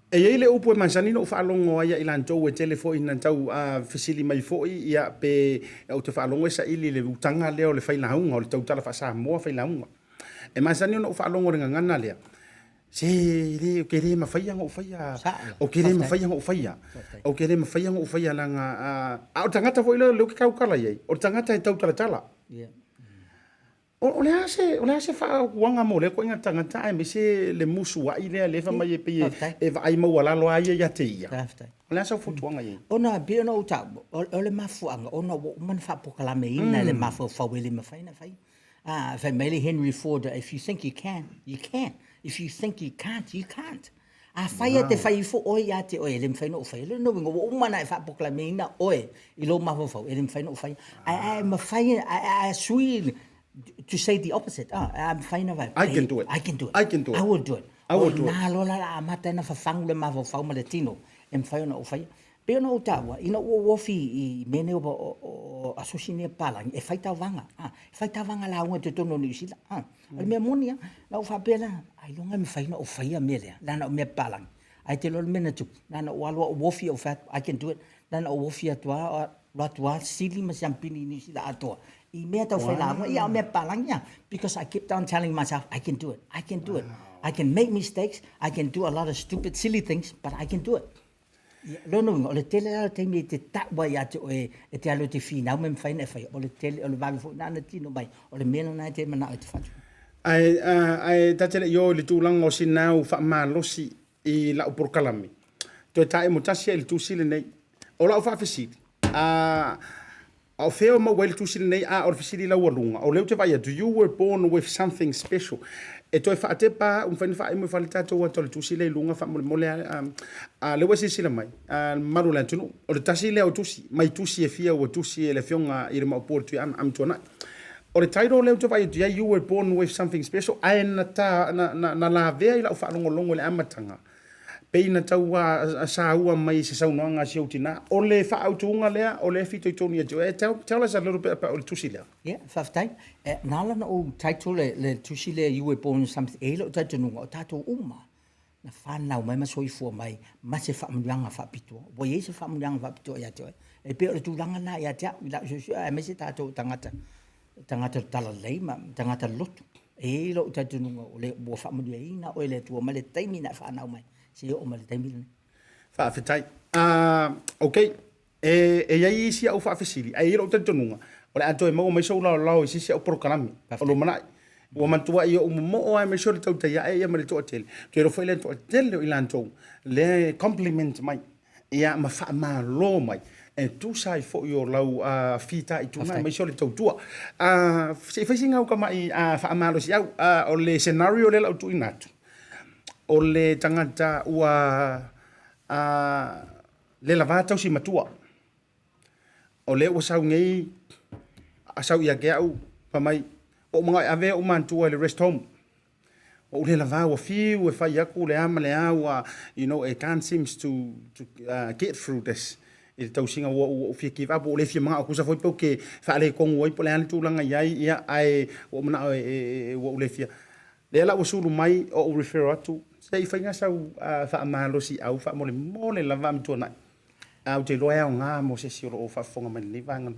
E i ai le upu e masani ona ou faalogo ai ia i latou e tele foi ina tau fesili mai foi ia pe ou te faalogo e saili i le utaga lea o le failauga, o le tautala faa-Samoa failauga. E masani ona ou faalogo i le gagana lea, se le, ou te le mafaia ona ou faia, ou te le mafaia ona ou faia, ou te le mafaia ona ou faia leaga, a o le tagata foi lea ou te tautala i ai, o le tagata e tautalatala. O le a se, o le a se faaupuaga mo lea ituaiga tagata aemaise le musuai lea lea e fai mai e pei e vaai maualalo lava ia ia te ia. Faafetai. O le a sau fautuaga i ai? Ona e pei ona ou taua, o le mafuaaga ona ua uma ona faapolokalameina e le mafaufau e le mafai ona fai. A, fai mai le Henry Ford, if you think you can, you can. If you think you can't, you can't. Afai e te fai ifo oe ia te oe, e le mafai ona ou faia. O lona uiga, ua uma ona e faapolokalameina oe i lou mafaufau, e le mafai ona ou faia. Ae, ae mafai, ae, ae sui to say the opposite. Ah, ae mafai ona vae. I can do it. I can do it. I can do it. I will do it. I will do it. O i ina loa la a amata ona fafagu le mafaufau ma le tino, e mafai ona ou faia. Pei ona ou taua, ina ua ou ofi i mea nei o asosi nei a papalagi, e fai tauvaga, a, e fai tauvaga lauga i totonu o Niu Sila, a. O le mea moni lava, na ou faapea la, ailoga e mafai ona ou faia mea lea, leaga o mea papalagi. Ae te iloa le mea na tupu, na ona ou alu lava ou ofi ou fai atu, I can do it. Na ona ou ofi atu lava, alu atu lava sili ma siampini i Niu Sila atoa i mea tau fai lauga, ia o mea papalagi lava. Because I kept on telling myself, I can do it, I can do it. I can make mistakes, I can do a lot of stupid silly things, but I can do it. Ia, lona uiga, o le tele lava o taimi e te tau ai ia te oe e te alu e te finau me mafai ona e faia, o le tele, o le vave foi lena ona tino mai, o le mea lena e te manao e te fatu. Ae, ae ta te le i o i le tulaga o sina au faamalosi i lau polokalame, toe taemo tasi ai i le tusi lenei. O lau faafesili, a, A o fea o maua ai le tusi lenei? A o le fesili laualuga, o lea ou te vaai atu, you were born with something special. E toe faatepa au, mafai ona faaemo i fale tatou ata o le tusi lea i luga faamolemole a, a lea ua e silasila mai, a, le mamalu o le atunuu. O le tasi lea o tusi, mai tusi e fia ua tusi e le Afioga i le Maopu o le Tuiaana, Amituanai. O le title lea ou te vaai atu i ai, you were born with something special, ae na ta, na, na, na lavea i lau faalogologo i le amataga, Pei na tau saua mai i se saunoaga a si ou tina, o le faaautuga lea o lea e fitoitonu ia te oe. Tell, tell us a little bit about le tusi lea. Yeah, faafetai. Eh, na ala ona ou title le, le tusi lea You Were Born Something, e i ai lou talitonuga o tatou uma na fanau mai ma soifua mai ma se faamanuiaga faapitoa. Ua i ai se faamanuiaga faapitoa ia te oe. E pei o le tulaga lena ia te au i lau suesuega aemaise tatou tagata tagata talalelei ma tagata lotu. E i ai lou talitonuga o le ua faamanuiaina oe e le Atua mai le taimi na e fanau mai seia oo mai le taimi lenei. Faafetai. Ok, e, e i ai isi au faafesili, ae i ai lou talitonuga, o le a toe maua mai sou laolao i se isi au polokalame o lumanai. Ua matuai ou momoo lava aemaise o le tautai ae ia ma le toatele. Ou te iloa foi le toatele o i latou lea e compliment mai ia ma faamalo mai e tusa ai foi o lau fitaituga aemaise o le tautua. Se i fai sina au tamai faamalosiau. O le scenario lea o le a ou tuuina atu, o le tagata ua le lava tausi matua. O lea ua sau nei, sau ia te au, fai mai, ua ou manao e ave ou matua i le rest home. Ua ou le lava, ua fiu e fai atu le a ma le a, ua, you know, it can't seems to, to get through this i le tausiga, ua ou fia give up, ua ou le fia manao tusa foi pe ou te faaletonu ai po o le a le tulaga i ai, ia, ae ua ou manao e, ua ou le fia. Lea la ua sulu mai, o ou refer atu, se i faiga sau faamalosiau faamolemole lava Amituanai. Ae ou te iloa e aoga mo se isi o lo o faafofoga mai i lenei vaega.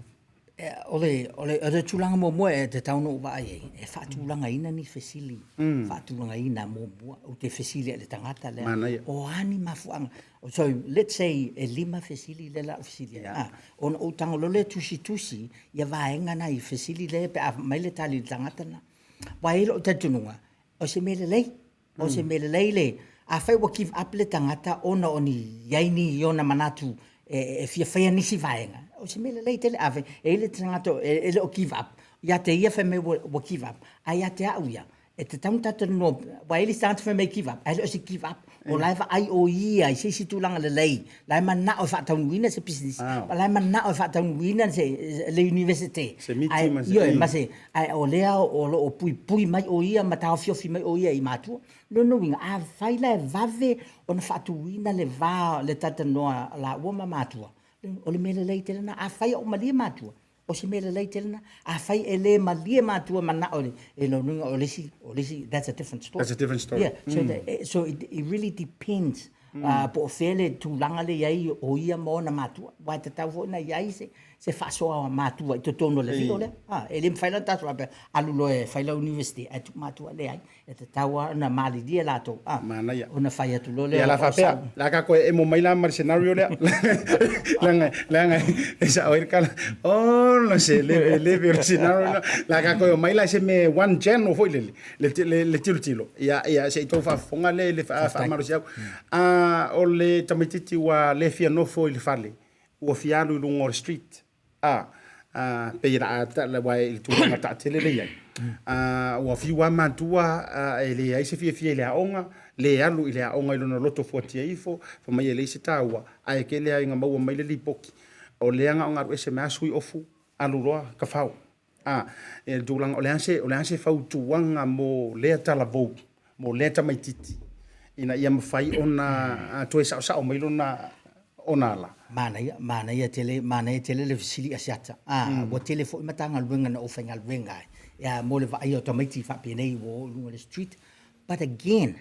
O le, o le, o le tulaga muamua e tatau ona ou vaai ai, e faatulagaina ni fesili, faatulagaina muamua. Ou te fesili i le tagata lea, Manaia. o a ni mafuaaga. So, let's say e lima fesili lea o le a ou fesili ai. Ah, ona ou tago loa lea tusitusi ia vaega na i fesili lea pe a aumai le tali i le tagata lena. Aua e i ai lou talitonuga, o se mea lelei O se mea lelei le, afai ua give up le tagata ona o ni i ai ni ona manatu e fia faia nisi vaega, o se mea lelei tele. Afai e i ai le tagata e le o give up, ia te ia fai mai ua give up, a ia te au ia, e tatau ona tatou talanoa, aua e i ai le isi tagata fai mai e give up, ae le o se give up, o la e vaai o ia i se isi tulaga lelei, la e manao e faataunuuina se pisinisi, o la e manao e faataunuuina se, le Universite. Se miti ma se... Ioe, ma se, ae o lea o lo o puipui mai o ia ma taofiofi mai o ia i matua. Lona uiga, afai la e vave ona faatuina le va le talatalanoa laua ma matua, o le mea lelei tele lena. Afai o malie matua, o se mea lelei tele lena. Afai e le malie matua manao i lona uiga o le isi, o le isi, that's a different story. That's a different story. Yeah, so, the, so it really depends po o fea le tulaga lea i ai o ia ma ona matua. Aua e tatau foi ona i ai se, se faasoa matua i totonu o le lilo lea. E le mafai la ona tatou faapea, alu loa e fai lau university ae tuu matua, leai. E tatau lava ona malilie latou, Manaia. ona fai atu loa lea. Ia la faapea, la ka koe emo mai la ma le scenario lea. Leaga, leaga e sao ai le tala, ona se leve leve o le scenario lea. La ka koe omai la se me one general foi lele, le, le, le tilotilo. Ia, ia, se i tou faafofoga lea i le faamalosiau. O le tamaitiiti ua le fia nofo i le fale, ua fia alu i luga o le street. A, a, pei e la a, aua i le tulaga taatele lea i ai, a, ua fiu lava matua a, e leai se fiafia i le aoga, le alu i le aoga i lona loto fuatia ifo, fai mai e leai se taua, ae tele lava ina maua mai le lipoti, o lea na ona alu ese mai lava sui ofu, alu loa tafao. A, i le tulaga, o le a se, o le a se fautuaga mo lea talavou, mo lea tamaitiiti, ina ia mafai ona toe saosao mai lona ona ala? Manaia, manaia tele, manaia tele le fesili a Siata. A, ua tele foi Matagaluega na ou faigaluega ai, ia, mo le vaaia o tamaiti faapenei ua o i luga o le street. But again,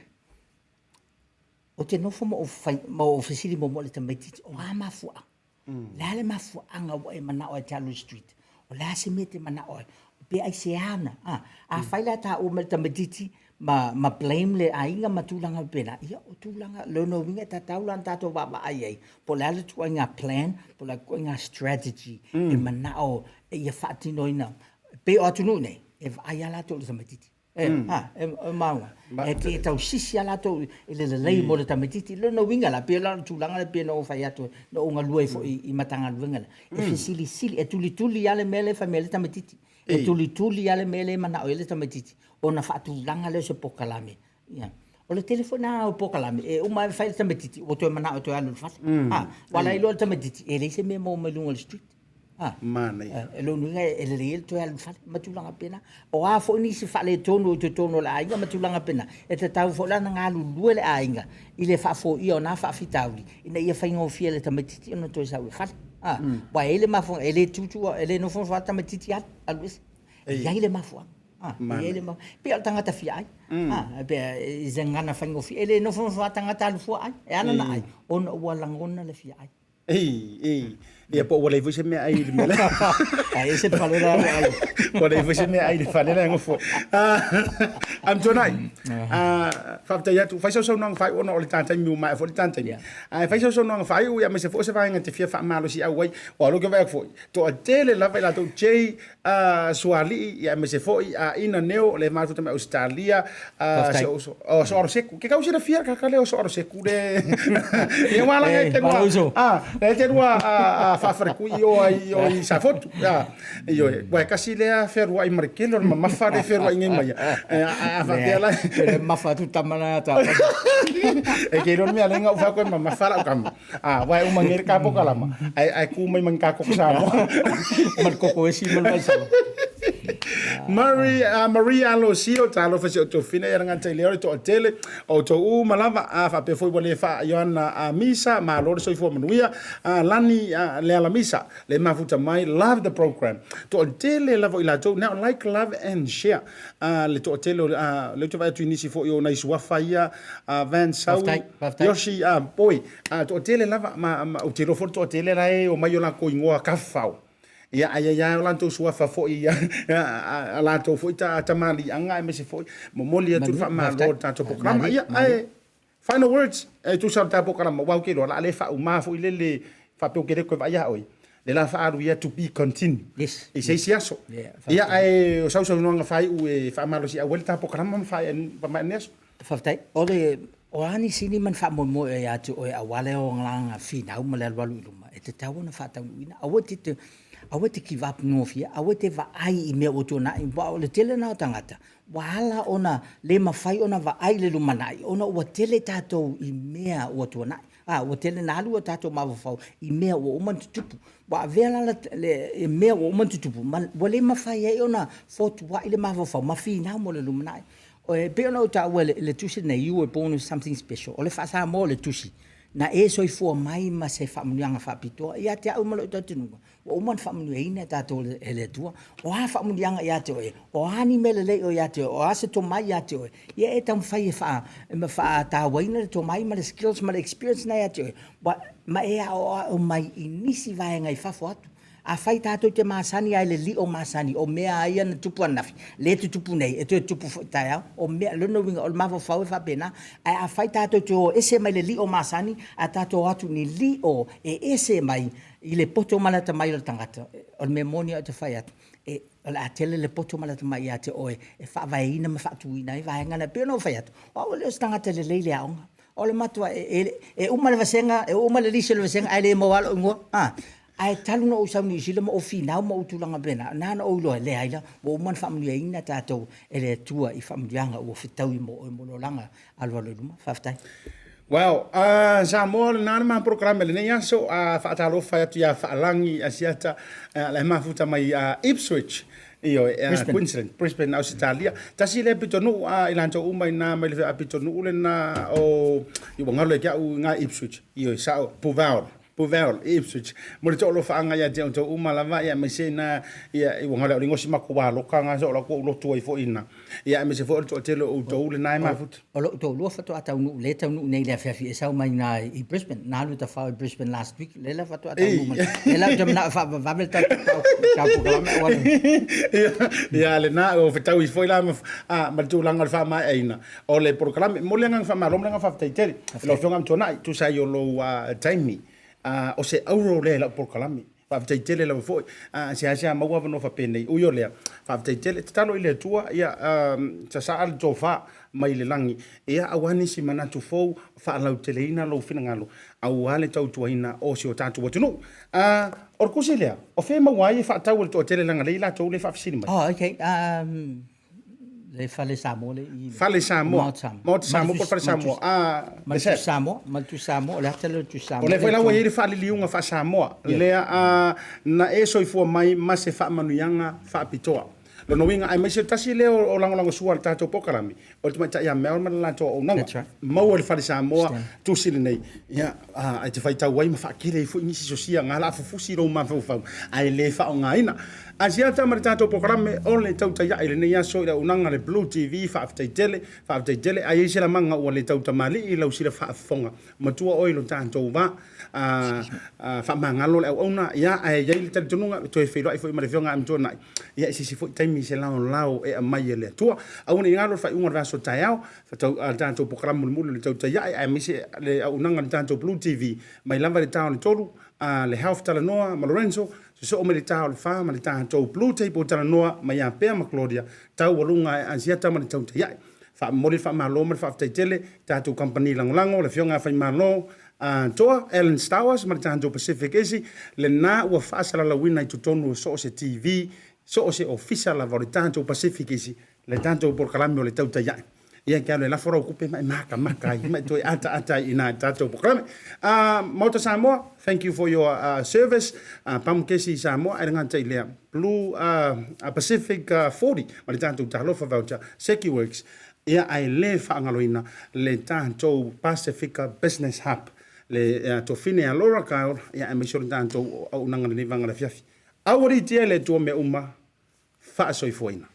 ou te nofo ma ou fai, ma ou fesili muamua i le tamaitiiti, o a mafuaaga? Le a le mafuaaga ua e manao ai e te alu i le street? O le a se mea e te manao ai? Pe aisea ona? A, afai la e taua mai le tamaitiiti ma, ma blame le aiga ma tulaga faapena, ia o tulaga, lona uiga e tatau la ona tatou vaavaai i ai, po o le a le ituaiga plan, po o le a le ituaiga strategy e manao ia faatinoina. E pei o atunuu nei, e vaai lava latou i le tamaitiiti. E, a, e, e maua. E te tausisi lava latou i le lelei mo le tamaitiiti. Lona uiga la, pei la o le tulaga lea pei ona ou fai atu, na ou galue ai foi i Matagaluega lea, e fesilisili, e tulituli lava le mea lea e fai mai ai le tamaitiiti. E tulituli lava le mea lea e manao i ai le tamaitiiti, ona faatulaga lea o se polokalame. Ia. O le tele foi lena o polokalame, e uma lava fai le tamaitiiti, ua toe manao e toe alu i le fale. A, aua la e iloa e le tamaitiiti, e leai se mea e maua mai luga o le street. Ah, Manaia. E lona uiga e lelei ai le toe alu i le fale ma tulaga faapena. O a foi nisi faaletonu i totonu o le aiga ma tulaga faapena, e tatau foi la ona galulue le aiga i le faafoia o na faafitauli ina ia faigofie i le tamaitiiti ona toe sau i le fale. Ah, aua e i ai le mafuaaga, e le tutu, e le nofonofo lava le tamaitiiti alu, alu ese. E i ai le mafuaaga. Ah, e i ai le mafuaaga. E pei o le tagata fia ai. Ah, e pei se gagana faigofie. E le nofonofo lava tagata alu fua ai. E ala ona ai, ona ua lagona le fia ai. Ei, ei. Ia po ua leai foi se meaai i le mea lea. Ae ese le fale lea ua alu. Ua leai foi se meaai i le fale lea e nofo ai. Amituanai, faafetai atu. Fai sau saunoaga faaiu ona o le ta taimi ua maea foi le ta taimi. Ae fai sau saunoaga faaiu aemaise foi o se vaega e te fia faamalosiau ai. Aua o lea ou te vaai atu foi, toatele lava i latou Jay, Sualii, ia aemaise foi Ina Neo, le mafuta mai Ausetalia, si ou uso, o Soaro Seku. Ke kau silafia le tagata lea o Soaro Seku le ia ua ala e te lua, e te lua faafarekui i o ai o i Safotu. Ioe, ua e kasi lea fealuai ma le tele o le mamafa le fealuai nei ma ia. A faapea la le mamafa atu tama na ta. E ke iloa le mea lea na ou fai atu ai mamafa lau tama. A, ua e uma nei le ta pokalama, ae, ae ku mai ma ni ta koko Samoa. Ma le koko esi ma le vaisala. Murray, Maria Alosio, talofa si o tofina ia ngata i leo le toatele, o tou uma lava, a faapea foi ua le faa Ioana a Misa, malo le soifua manuia, a lani a, le ala Misa, le mafuta mai, love the program. Toatele lava o i latou, now like, love and share. A, le toatele o, a, lea ou te vaai atu i nisi foi o nai suafa ia, a Van Saui, Faafetai, faafetai. Yoshi, a, boy, a, toatele lava, ma, ma, ou te iloa foi le toatele la e omai o latou igoa kafao. Ia, ai ai lava o latou suafa foi, a, a, a latou foi ta, tamaliiaga aemaise foi, momoli atu le Manuia, faamalo faafetai. i le tatou polokalama. Malie, Ia, malie. ae, final words, e tusa o le tatou polokalama, aua ou te iloa o le a le faauma foi lele, faapea ou te le toe vaai ia oe, le la faaalu ia to be continue Yes, i se isi aso. Yeah, Ia, faafetai. ae o sau saunoaga faaiu e faamalosiau ai le tatou polokalama ma faamaea lenei aso. Faafetai. O le, o a nisi ni ma ni faamoemoe ia te oe aua le olaga finau ma le alualu i luma, e tatau ona faataunuuina. Aua e te, aua e te give up gofie, aua e te vaai i mea ua tuanai, aua o le tele lena o tagata, ua ala ona le mafai ona vaai i le lumanai, ona ua tele tatou i mea ua tuanai. A, ua tele na alu o tatou mafaufau i mea ua uma ona tutupu. Ua avea la le, le mea ua uma ona tutupu, ma ua le mafai ai ona fotuai le mafaufau ma finau mo le lumanai. E pei ona ou taua i le tusi lenei, You were born with something special. O le faa-Samoa o le tusi, na e soifua mai ma se faamanuiaga faapitoa ia te au ma lou talitonuga, ua uma ona faamanuiaina tatou e le Atua. O a faamanuiaga ia te oe, o a ni mea lelei o ia te oe, o a se tomai ia te oe, ia e taumafai e faa, e faatauaina le tomai ma le skills ma le experience na ia te oe, ma e aoao mai i nisi vaega i fafo atu. Afai tatou te masani lava i le lio masani o mea lava ia na tupu ananafi, lea e tutupu nei, e toe tutupu foi taeao, o mea, lona uiga o le mafaufau e faapena. Ae afai tatou te o ese mai le lio masani, ae tatou o atu i ni lio e ese mai i le poto ma le atamai o le tagata, o le mea moni lava ou te fai atu, e, o le a tele le poto ma le atamai ia te oe e faavaeina ma faatuina ai vaega na. E pei ona ou fai atu, o au e le o se tagata lelei i le aoga. O le matua, e, e, e uma le vasega, e uma le lisi o le vasega, ae le maua lava lou igoa. A, Ae talu ona ou sau i Niu Sila ma ou finau ma ou tulaga faapena, na ona ou iloa, leai la, ua uma ona faamanuiaina tatou e le Atua i faamanuiaga ua fetaui mo oe mo le olaga alualu i luma. Faafetai. Well, Samoa, lena le ma polokalame i lenei aso. Faatalofa atu ia Faalagi Asiata, la e mafuta mai Ipswich, ioe, Brisbane. Queensland, Brisbane, Ausetalia. Tasi lea pitonuu i latou uma i na mai le pitonuu lena o, ua galo ia te au i na Ipswich, ioe, sao, Buval. Puvel, Ipswich, mo le toalofaaga ia te outou uma lava, ia aemaise ina, ia, ua galo le gosi makou aloka ga so o la ua ou lotu ai foi ina, ia aemaise foi o le toatele o outou lena e mafuta. O lou toalua faatoa taunuu, lea e taunuu nei i le afiafi e sau mai ina i Brisbane. Na alu i tafao i Brisbane last week, lea la faatoa taunuu mai. Lea la ou te manao e faavavave le tatou polokalame aua le. Ia, ia lena, ua fetaui foi la ma, ma le tulaga o le faamaeaina o le polokalame. E momoli le agaga faamalo ma le agaga faafetai tele i lau Afioga Amituanai, tusa ai o lou taimi, o se auro lea i lau polokalame. Faafetai tele lava foi. Seasea maua avanoa faapenei. Ui o lea, faafetai tele. Tatalo i le Atua, ia sasaa le tofa mai le lagi, ia aua nisi manatu fou, faalauteleina lou finagalo, aua le tautuaina o si o tatou atunuu. O le tusi lea, o fea e maua ai e faatau e le toatele leaga lea i latou lea e faafesili mai? Oh, okay. Le Fale Samoa le i. Fale Samoa. Maota Samoa. Maota Samoa po o le Fale Samoa. Ah, Ma le Tusi Samoa, ma le Tusi Samoa, o le ata lea o le Tusi Samoa. O lea foi la ua i ai le faaliliuga faa-Samoa, lea a na e soifua mai ma se faamanuiaga faapitoa. Lona uiga, aemaise le tasi lea o lagolagosua a le tatou polokalame, o le tamaitai ia Mel ma le latou auaunaga. That's right. Maua i le Fale Samoa tusi lenei, ia, e te faitau ai ma faatele ai foi nisi sosia, na la fufusi i lou mafaufau, ae le faaaogaina. Asiata ma le tatou polokalame o le Tautai Ae i lenei aso i le auaunaga a le Blue TV, faafetai tele, faafetai tele. A i ai se lamaga ua le tautamalii i lau sila faafofoga, matua oe i lo tatou va, faamagalo le auauna, ia, ae i ai le talitonuga, e toe feiloai foi ma le Afioga ia Amituanai, ia, i se isi foi taimi i se laolao e aumai e le Atua. Aua ne i galo le faaiuga o le vaiaso taeao, le tatou polokalame mulimuli o le Tautai Ae, aemaise le auaunaga a le tatou Blue TV, mai lava i le ta o le 3, le Health Talanoa ma Lorenzo, sosoo mai le ta o le 4 ma le tatou Blue Table Talanoa ma ia Pea ma Claudia, taualuga e Asiata ma le Tautai Ae. Faamomoli le faamalo ma le faafetai tele tatou kamupani lagolago, le Afioga ia Faimalo Toa, Alan Stowers ma le tatou Pacific Isi, lena ua faasalalauina i totonu o so o se TV, so o se ofisa lava o le tatou Pacific Isi, le tatou polokalame o le Tautai Ae. Ia ke alo e lafo rau kupe ma e makamaka ai, ma e toe ataata ai i nā i tatou polokalame. Maota Samoa, thank you for your service. Pamu kesi i Samoa, ai le gata i lea, Blue Pacific 40, ma le tatou Talofa Voucher, SecuWorks, ia ae le faagaloina le tatou Pasifika Business Hub, le tofine a Laura Kyle, ia aemaise o le tatou auaunaga lenei vaega o le afiafi. Aualiitia e le Atua mea uma, faasoifuaina.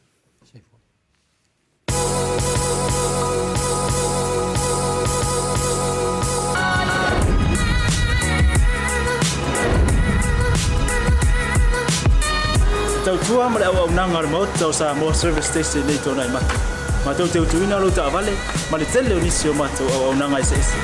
E tautua ma le auaunaga a le Maota o Samoa Service Station nei Tuanai Mata. Matou te utuina lou taavale ma le tele o nisi o matou auaunaga eseese.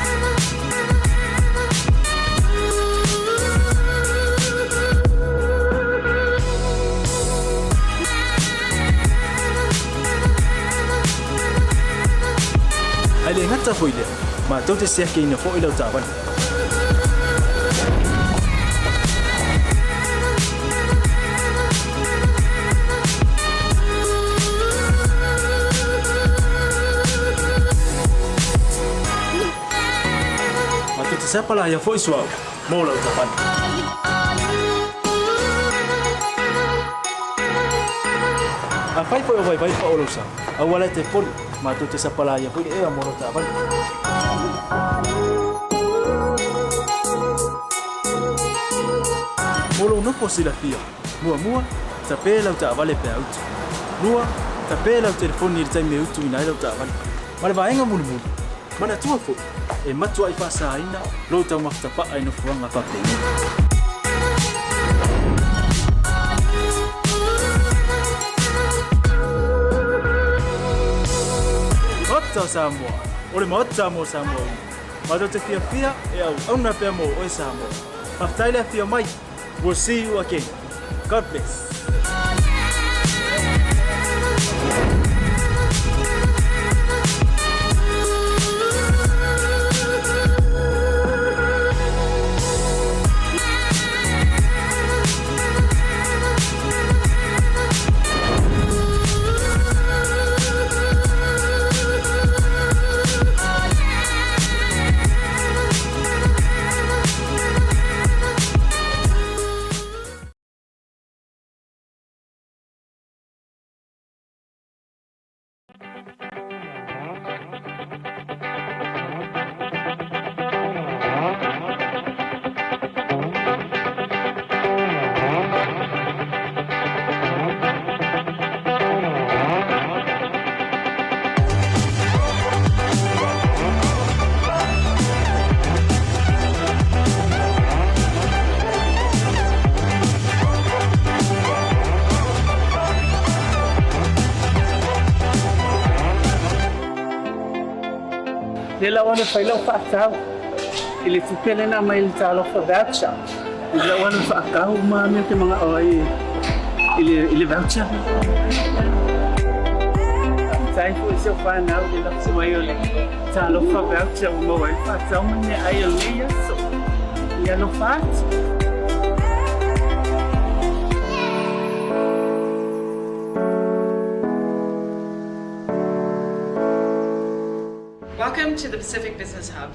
Ae le gata foi lea, matou te siakiina foi lau taavale. Matou te sapalaia foi suauu mo lau taavale. Afai foi o vaivai pao lou sa, aua la e te poli, matou te sapalaia foi le ea mo lau taavale. Mo lou nofo silafia, muamua, tape lau taavale pe a utu. Lua, tape lau telefoni i le taimi e utuina ai lau taavale. Ma le vaega mulimuli, manatua foi, e matuai faasaina lou taumafa tapaa i nofoaga faapenei. Maota o Samoa, o le Maota mo Samoa uma. Matou te fiafia e auauna pea mo oe Samoa. Faafetai le afio mai. We'll see you again. God bless. Lea la ua fai lau faatau i le tupe lea na aumai i le Talofa Voucher. Lea la ua faatau uma mea ou te manao ai i le voucher. Faafetai foi i si ou fanau i le lafo mai o le Talofa Voucher ua maua ai le faatau ma le meaai o lenei aso. Ia alofa atu. Welcome to the Pacific Business Hub.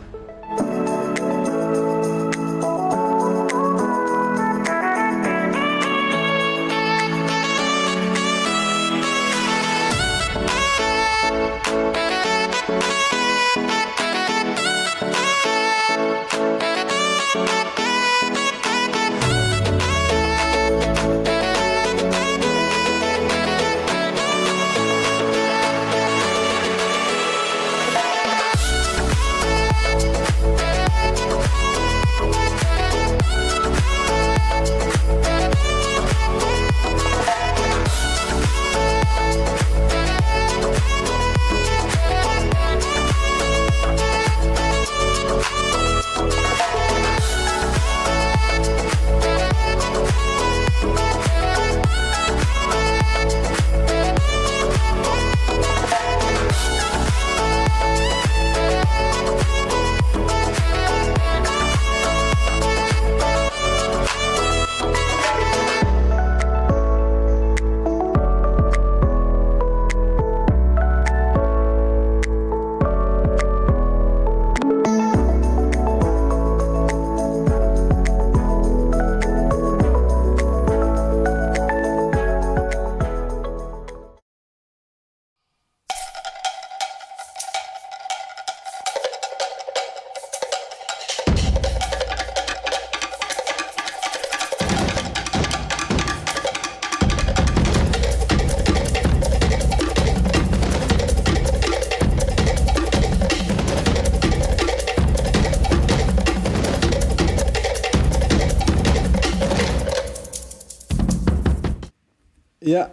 Ia,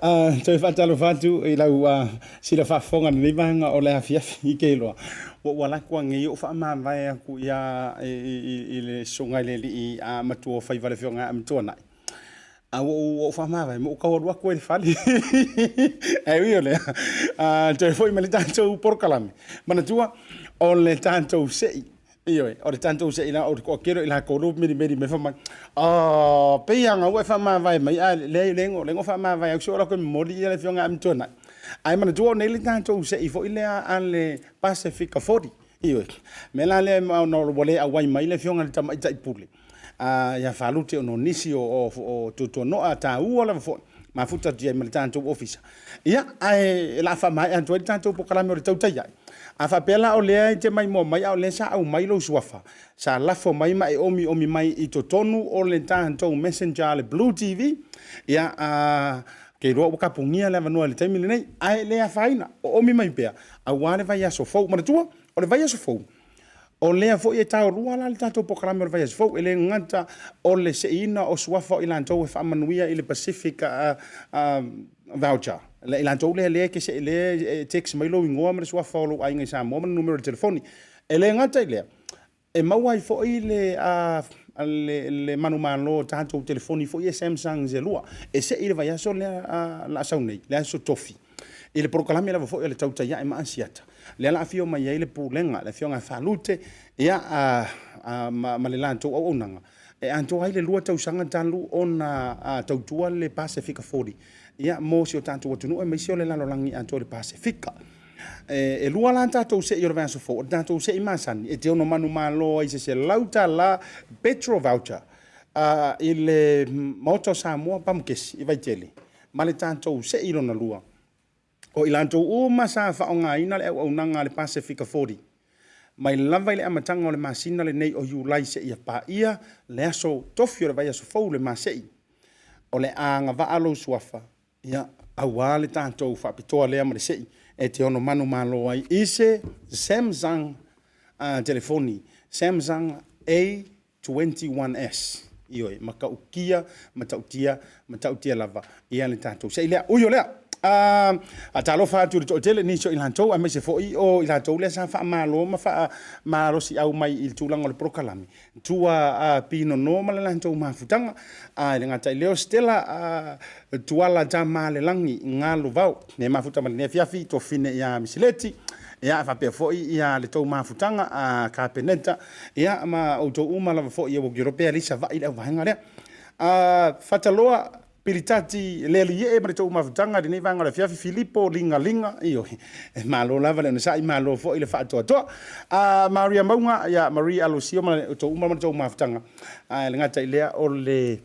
toe faatalofa atu i lau sila faafofoga i lenei vaega o le afiafi i Keiloa. Ua ou alu atu anei ou faamavae atu i le susuga i le alii matua o faiva le afioga ia Amituanai, a ua ou faamavae ma ou tau alu atu ai i le fale. Ae ui o lea, toe foi mai le tatou polokalame. Manatua, o le tatou sei. Ioe, o le tatou se'i la, o le toatele o i latou lea ua melimeli mai fai mai, Oh, pei lava ua e faamavae mai, ae leai, o lea na ou faamavae atu se i ou alu atu e momoli le afioga ia Amituanai. Ae manatua o nei le tatou se'i foi lea a le Pasefika 40. Ioe, o le mea la lea ona ua le auai mai le afioga i le Tamaitai Pule ia Falute ona o nisi o tuatuano'a taua lava foi, mafuta atu i ai ma le tatou ofisa. Ia, ae o le a faamaea atu ai le tatou polokalame o le tautai ae. A faapea la o lea e te maimoa mai a o lea sa aumai lou suafa, sa lafo mai ma e omiomi mai i totonu o le tatou messenger a le Blue TV, ia, ou te iloa ua tapunia le avanoa i le taimi lenei, ae le afaina, oomi mai pea aua le vaiaso fou. Manatua, o le vaiaso fou, O lea foi e taolua la le tatou polokalame o le vaiaso fou, e le gata o le seiina o suafa o i latou e faamanuia i le Pacific Voucher, i latou lea lea e te see lea e text mai lou igoa ma le suafa o lou aiga i Samoa ma le numera o le telefoni. E le gata i lea, e maua ai foi le le manumalo o tatou telefoni foi ia Samsungs e lua, e sei i le vaiaso lea o le a sau nei, le aso Tofi. I le polokalame lava foi a le Tautai Ae ma Asiata, lea o le a afio mai ai le Pulega, le Afioga ia Falute ia, ma le latou auaunaga, e atoa ai le 2 tausaga talu ona tautua le Pasefika 40 ia, mo si o tatou atunuu aemaise o le lalolagi atoa i le Pasefika. E lua la tatou sei o le vaiaso fou, o le tatou sei masani e te ono manumalo ai i se $100 petrol voucher i le Maota o Samoa Pamukesi i Vaitele, ma le tatou sei lona lua, o i latou uma sa faaaogaina le auaunaga a le Pasefika 40 mai lava i le amataga o le masina lenei o Iulai seia paia le aso tofi o le vaiaso fou le masei, o le a agavaa lou suafa ia, aua le tatou faapitoa lea ma le sei e te ono manumalo ai i se Samsung telefoni Samsung A21s. Ioe, matautia, matautia, matautia lava ia le tatou sei lea. Ui o lea, faatalofa atu i le toatele nisi o i latou, aemaise foi o i latou lea sa faamalo ma faamalosiau mai i le tulaga o le polokalame, tua pinono ma le latou mafutaga. E le gata i lea o Stella Tuala Tamalelagi Galuvao, e mafuta mai lenei afiafi, tuafafine ia Misileti, ia faapea foi ia le tou mafutaga a Kapeneta, ia ma outou uma lava foi ua ou iloa pe alii Savaii le auvaega lea. Fataloa Pilitati Lealiiee ma le tou mafutaga i lenei vaega o le afiafi, Filipo Ligaliga, ioe, malo lava le onosai, malo foi le faatoatoa. Maria Mauga, ia Marie Alosio ma outou uma ma le tou mafutaga, e le gata i lea o le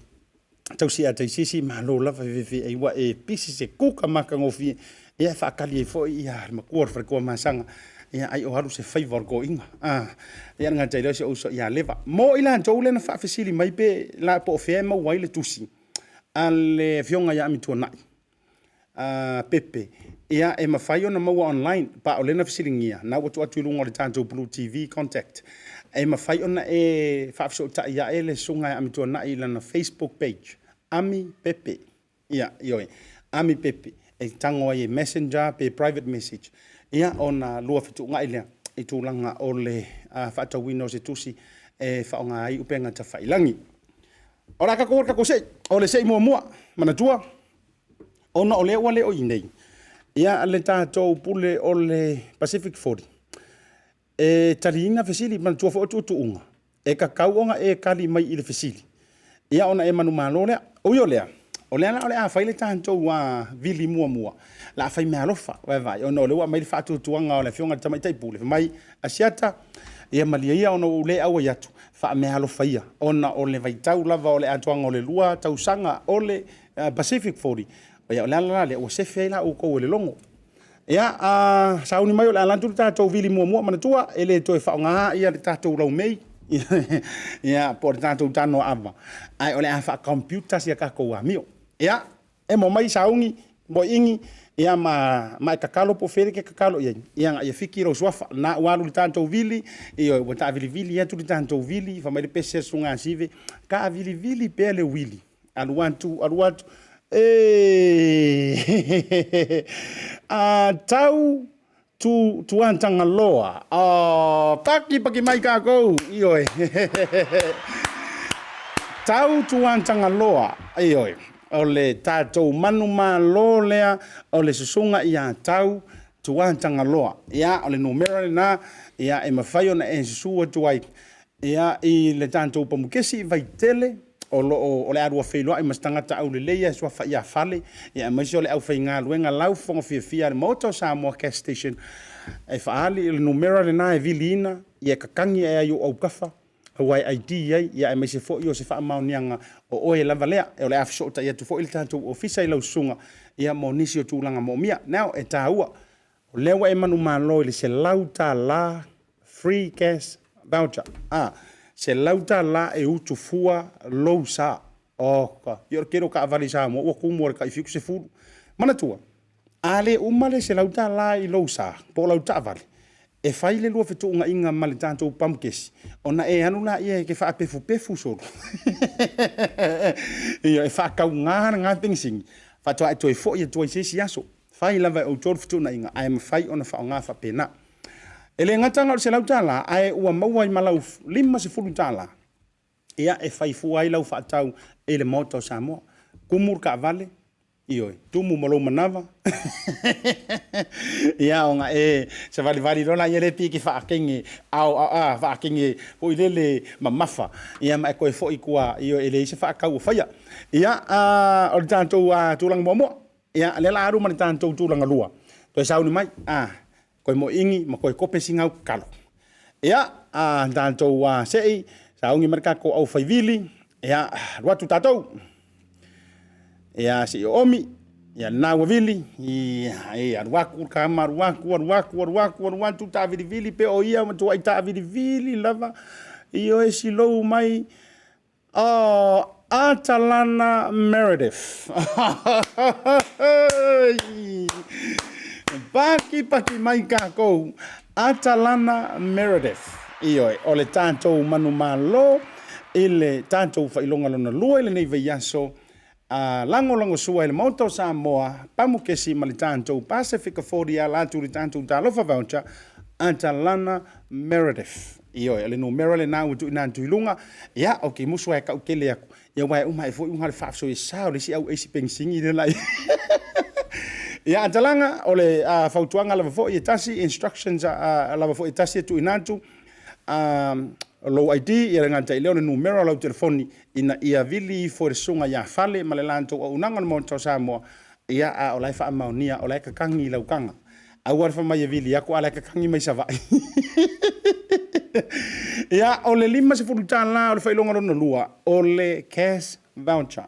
tausi a taisisi, malo lava fefe ua e pisi se kuka matagofie ia e faatali ai foi ia le matua o le faletua masaga ia ai o alu se faiva o le toeaina. Ia le gata i lea o si ou uso ia Leva. Mo i latou lea na faafesili mai pe la po o fea e maua ai le tusi a le afioga ia Amituanai Pepe, ia e mafai ona maua online, pa o lea na fesiligia, na ua tuu atu i luga o le tatou Blue TV contact, e mafai ona e faafesootai ae le susuga ia Amituanai i lana Facebook page, Ami Pepe, ia, ioe, Ami Pepe, e tago ai e messenger pe private message, ia ona lua fetuunai lea i tulaga o le faatauina o se tusi e faaaoga ai upega tafailagi. O le a tatou o i le tatou sei, o le sei muamua, manatua, ona o lea ua le o i inei ia le tatou pule o le Pacific 40 e taliina fesili, manatua foi o tuutuuga, e tatau ona e tali mai i le fesili, ia ona e manumalo lea. Ui o lea, o lea la o le a fai le tatou vili muamua, o le a fai meaalofa, vaevae, ona o lea ua aumai le faatuatuaga o le Afioga i le Tamaitai Pule, fai mai, Asiata, ia malie ia ona ua ou le auai atu, faameaalofa ia, ona o le vaitau lava o le atoaga o le 2 tausaga o le Pacific 40, ia o le ala la lea ua sefe ai la outou e le logo. Ia, a sauni mai o le a alu atu le tatou vili muamua, manatua, e le toe faaaoga ia le tatou laumei, ia, po o le tatou tanoaava, ae o le a faa-computer si a tatou amio. Ia, emo mai sauni, moeini, ia ma, ma e tatalo po o fea e te tatalo i ai, ia na ia fiki lou suafa. Na ua alu i le tatou vili, ioe, ua taavilivili atu le tatou vili, fai mai le pese a le susuga ia Sive, taavilivili pea le uili, alu atu, alu atu. E a tau tu Tuatagaloa. Oh, paki paki mai kākou. Ioe. Tau Tuatagaloa. Ioe. O le tātou manumalo lea o le susuga ia Tau Tuatagaloa. Ia, o le numera lena, ia, e mafai ona e susu atu ai, ia, i le tatou pamukesi i Vaitele, o lo o, o le a lua feiloai ma se tagata aulelei e suafa ia Fale, ia, aemaise o le aufaigaluega laufofoga fiafia a le Maota o Samoa Gas Station, e faaali le numera lena e viliina, ia e kakagi ae ai i ou aukafa, aua e ID ai, ia aemaise foi o se faamaoniaga o oe lava lea. O le a fesootai atu foi le tatou ofisa i lau susuga, ia mo nisi o tulaga moomia. Now, e taua, o lea ua e manumalo i le $100 free gas voucher. A, $100 e utu fua lou sa. Oka, ia o le tele o taavale i Samoa ua tumu i le tai 70. Manatua, a le uma le $100 i lou sa po o lau taavale, e fai le lua fetuunaiga ma le tatou pamukesi, ona e alu laia e te faapefupefu solo. Ia, e faatauga lena penisini, faatoa e toe foi atu ai i se isi aso. Fai lava e outou le fetuunaiga, ae mafai ona faaaoga faapena. E le gata na o le $100, ae ua maua ai ma lau $50, ia, e fai fua ai lau faatau i le Maota o Samoa. Tumu le taavale, ioe, tumu ma lou manava. Ia, ona e savalivali loa laia lea pei e te faakege ao a faakege foi lele mamafa, ia ma e toe foi i tua, ioe, e leai se faatau o faia. Ia, o le tatou tulaga muamua. Ia, lea la alu ma le tatou tulaga lua. Toe sauni mai, a, toe moiigi ma toe kope sina au tatalo. Ia, a tatou sei sauni mai le tatou aufaivili, ia, alu atu tatou. Ia, sei oomi, ia lena ua vili, ia, e alu atu le tama, alu atu, alu atu, alu atu, alu atu, taavilivili pe o ia matuai taavilivili lava, ioe, silou mai, Oh, Atalana Meredith. Paki paki mai kākou. Atalana Meredith. Ioe, o le tātou manumalo i le tātou faailoga lona lua i lenei vaiaso, a lagolagosua i le Maota o Samoa, pamukesi ma le tatou Pasefika 40 ala atu i le tatou Talofa Voucher, Atalana Meredith. Ioe, o le numera lena ua tuuina atu i luga, ia, ou te musu lava e tau tele atu, ia aua e uma ae foi uga le faasoesa o le isi au aisi penisini lea la i Ia, Atalana, o le fautuaga lava foi e tasi, instructions lava foi e tasi e tuuina atu, lou ID, ia le gata i lea o le numera o lau telefoni ina ia vili ifo e le susuga ia Fale ma le latou auaunaga o le Maota o Samoa, ia, a o la e faamaonia, o la e kakagi i lau taga. Aua le fai mai e vili atu, a o la e kakagi mai Savaii. Ia, o le $50 o le faailoga lona lua, o le cash voucher.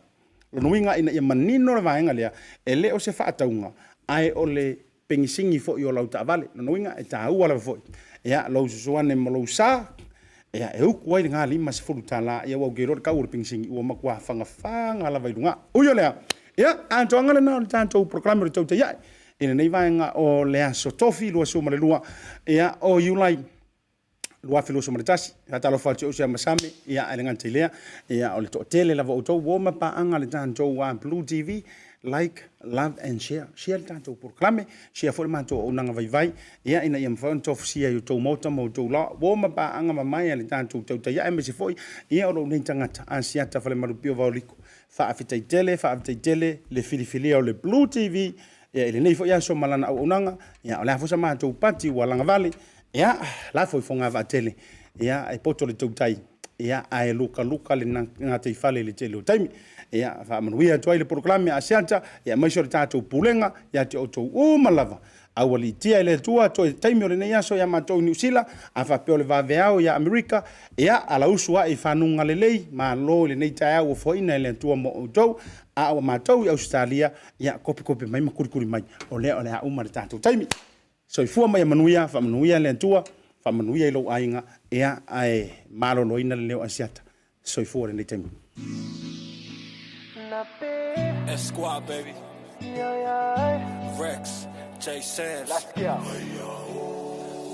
Lona uiga ina ia manino le vaega lea, e le o se faatauga, ae o le pegisini foi o lau taavale. Lona uiga e taua lava foi, ia, lou susu ane ma lou sa, ia, e utu ai lena $50, ia, aua ou te iloa le tau o le pegisini ua matua fagafaga lava i luga. Ui o lea, ia, atoaga lena o le tatou polokalame o le Tautai Ae i lenei vaega o le aso Tofi 22, ia, o Iulai 2021. Faatalofa atu i ou uso ia Masame, ia, ae le gata i lea, ia, o le toatele lava o outou ua oma paaga le tatou Blue TV, like, love and share. Share le tatou polokalame, share foi le matou auaunaga vaivai, ia, ina ia mafai ona tofusia i outou maota ma outou laoa. Ua oma paaga mamae a le tatou tautai ae, aemaise foi, ia, o lou nei tagata, Asiata Falemalupio Vaoliko. Faafetai tele, faafetai tele le filifilia o le Blue TV, ia, i lenei foi aso ma lana auaunaga, ia, o le a foi sa matou pati ua lagavale, ia, lafo i fogavaa tele, ia, e poto le tautai, ia, ae lukaluka le gataifale i le tele o taimi. Ia, faamanuia atu ai le polokalame a Asiata, ia, aemaise o le tatou pulega ia te outou uma lava. Aualiitia e le Atua toe taimi o lenei aso ia matou i Niu Sila, a faapea o le vaveao ia Amerika, ia, alausu ae i fanuga lelei, malo i lenei taeao ua foaina e le Atua mo outou, a o matou i Ausetalia, ia, kopekope mai ma kulikuli mai, o lea o le a uma le tatou taimi. Soifua ma ia manuia, faamanuia le Atua, faamanuia i lou aiga, ia, ae maloloina le leo Asiata. Soifua lenei taimi. S-Squad, baby. Rex, J Sam's. Let's go.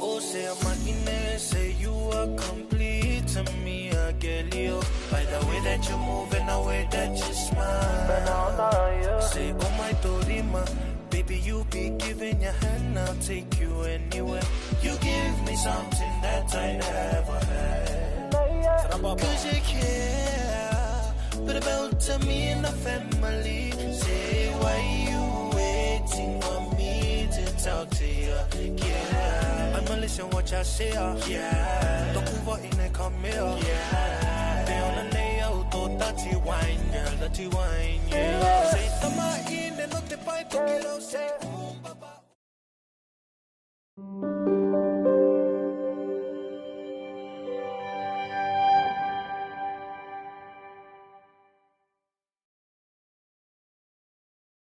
Oh, say I'm say you are complete to me, I get you. By the way that you move and the way that you smile. Say, oh my Dorima, baby, you be giving your hand, I'll take you anywhere. You give me something that I never had. Cause you care, but about to me and the family. Say, why you waiting for me to talk to you? Yeah, I'ma listen what you say, yeah. Don't in the come here, yeah. They on the nail, to dirty wine, girl, dirty wine, yeah. Say, tama in, no te pai, to quiero say.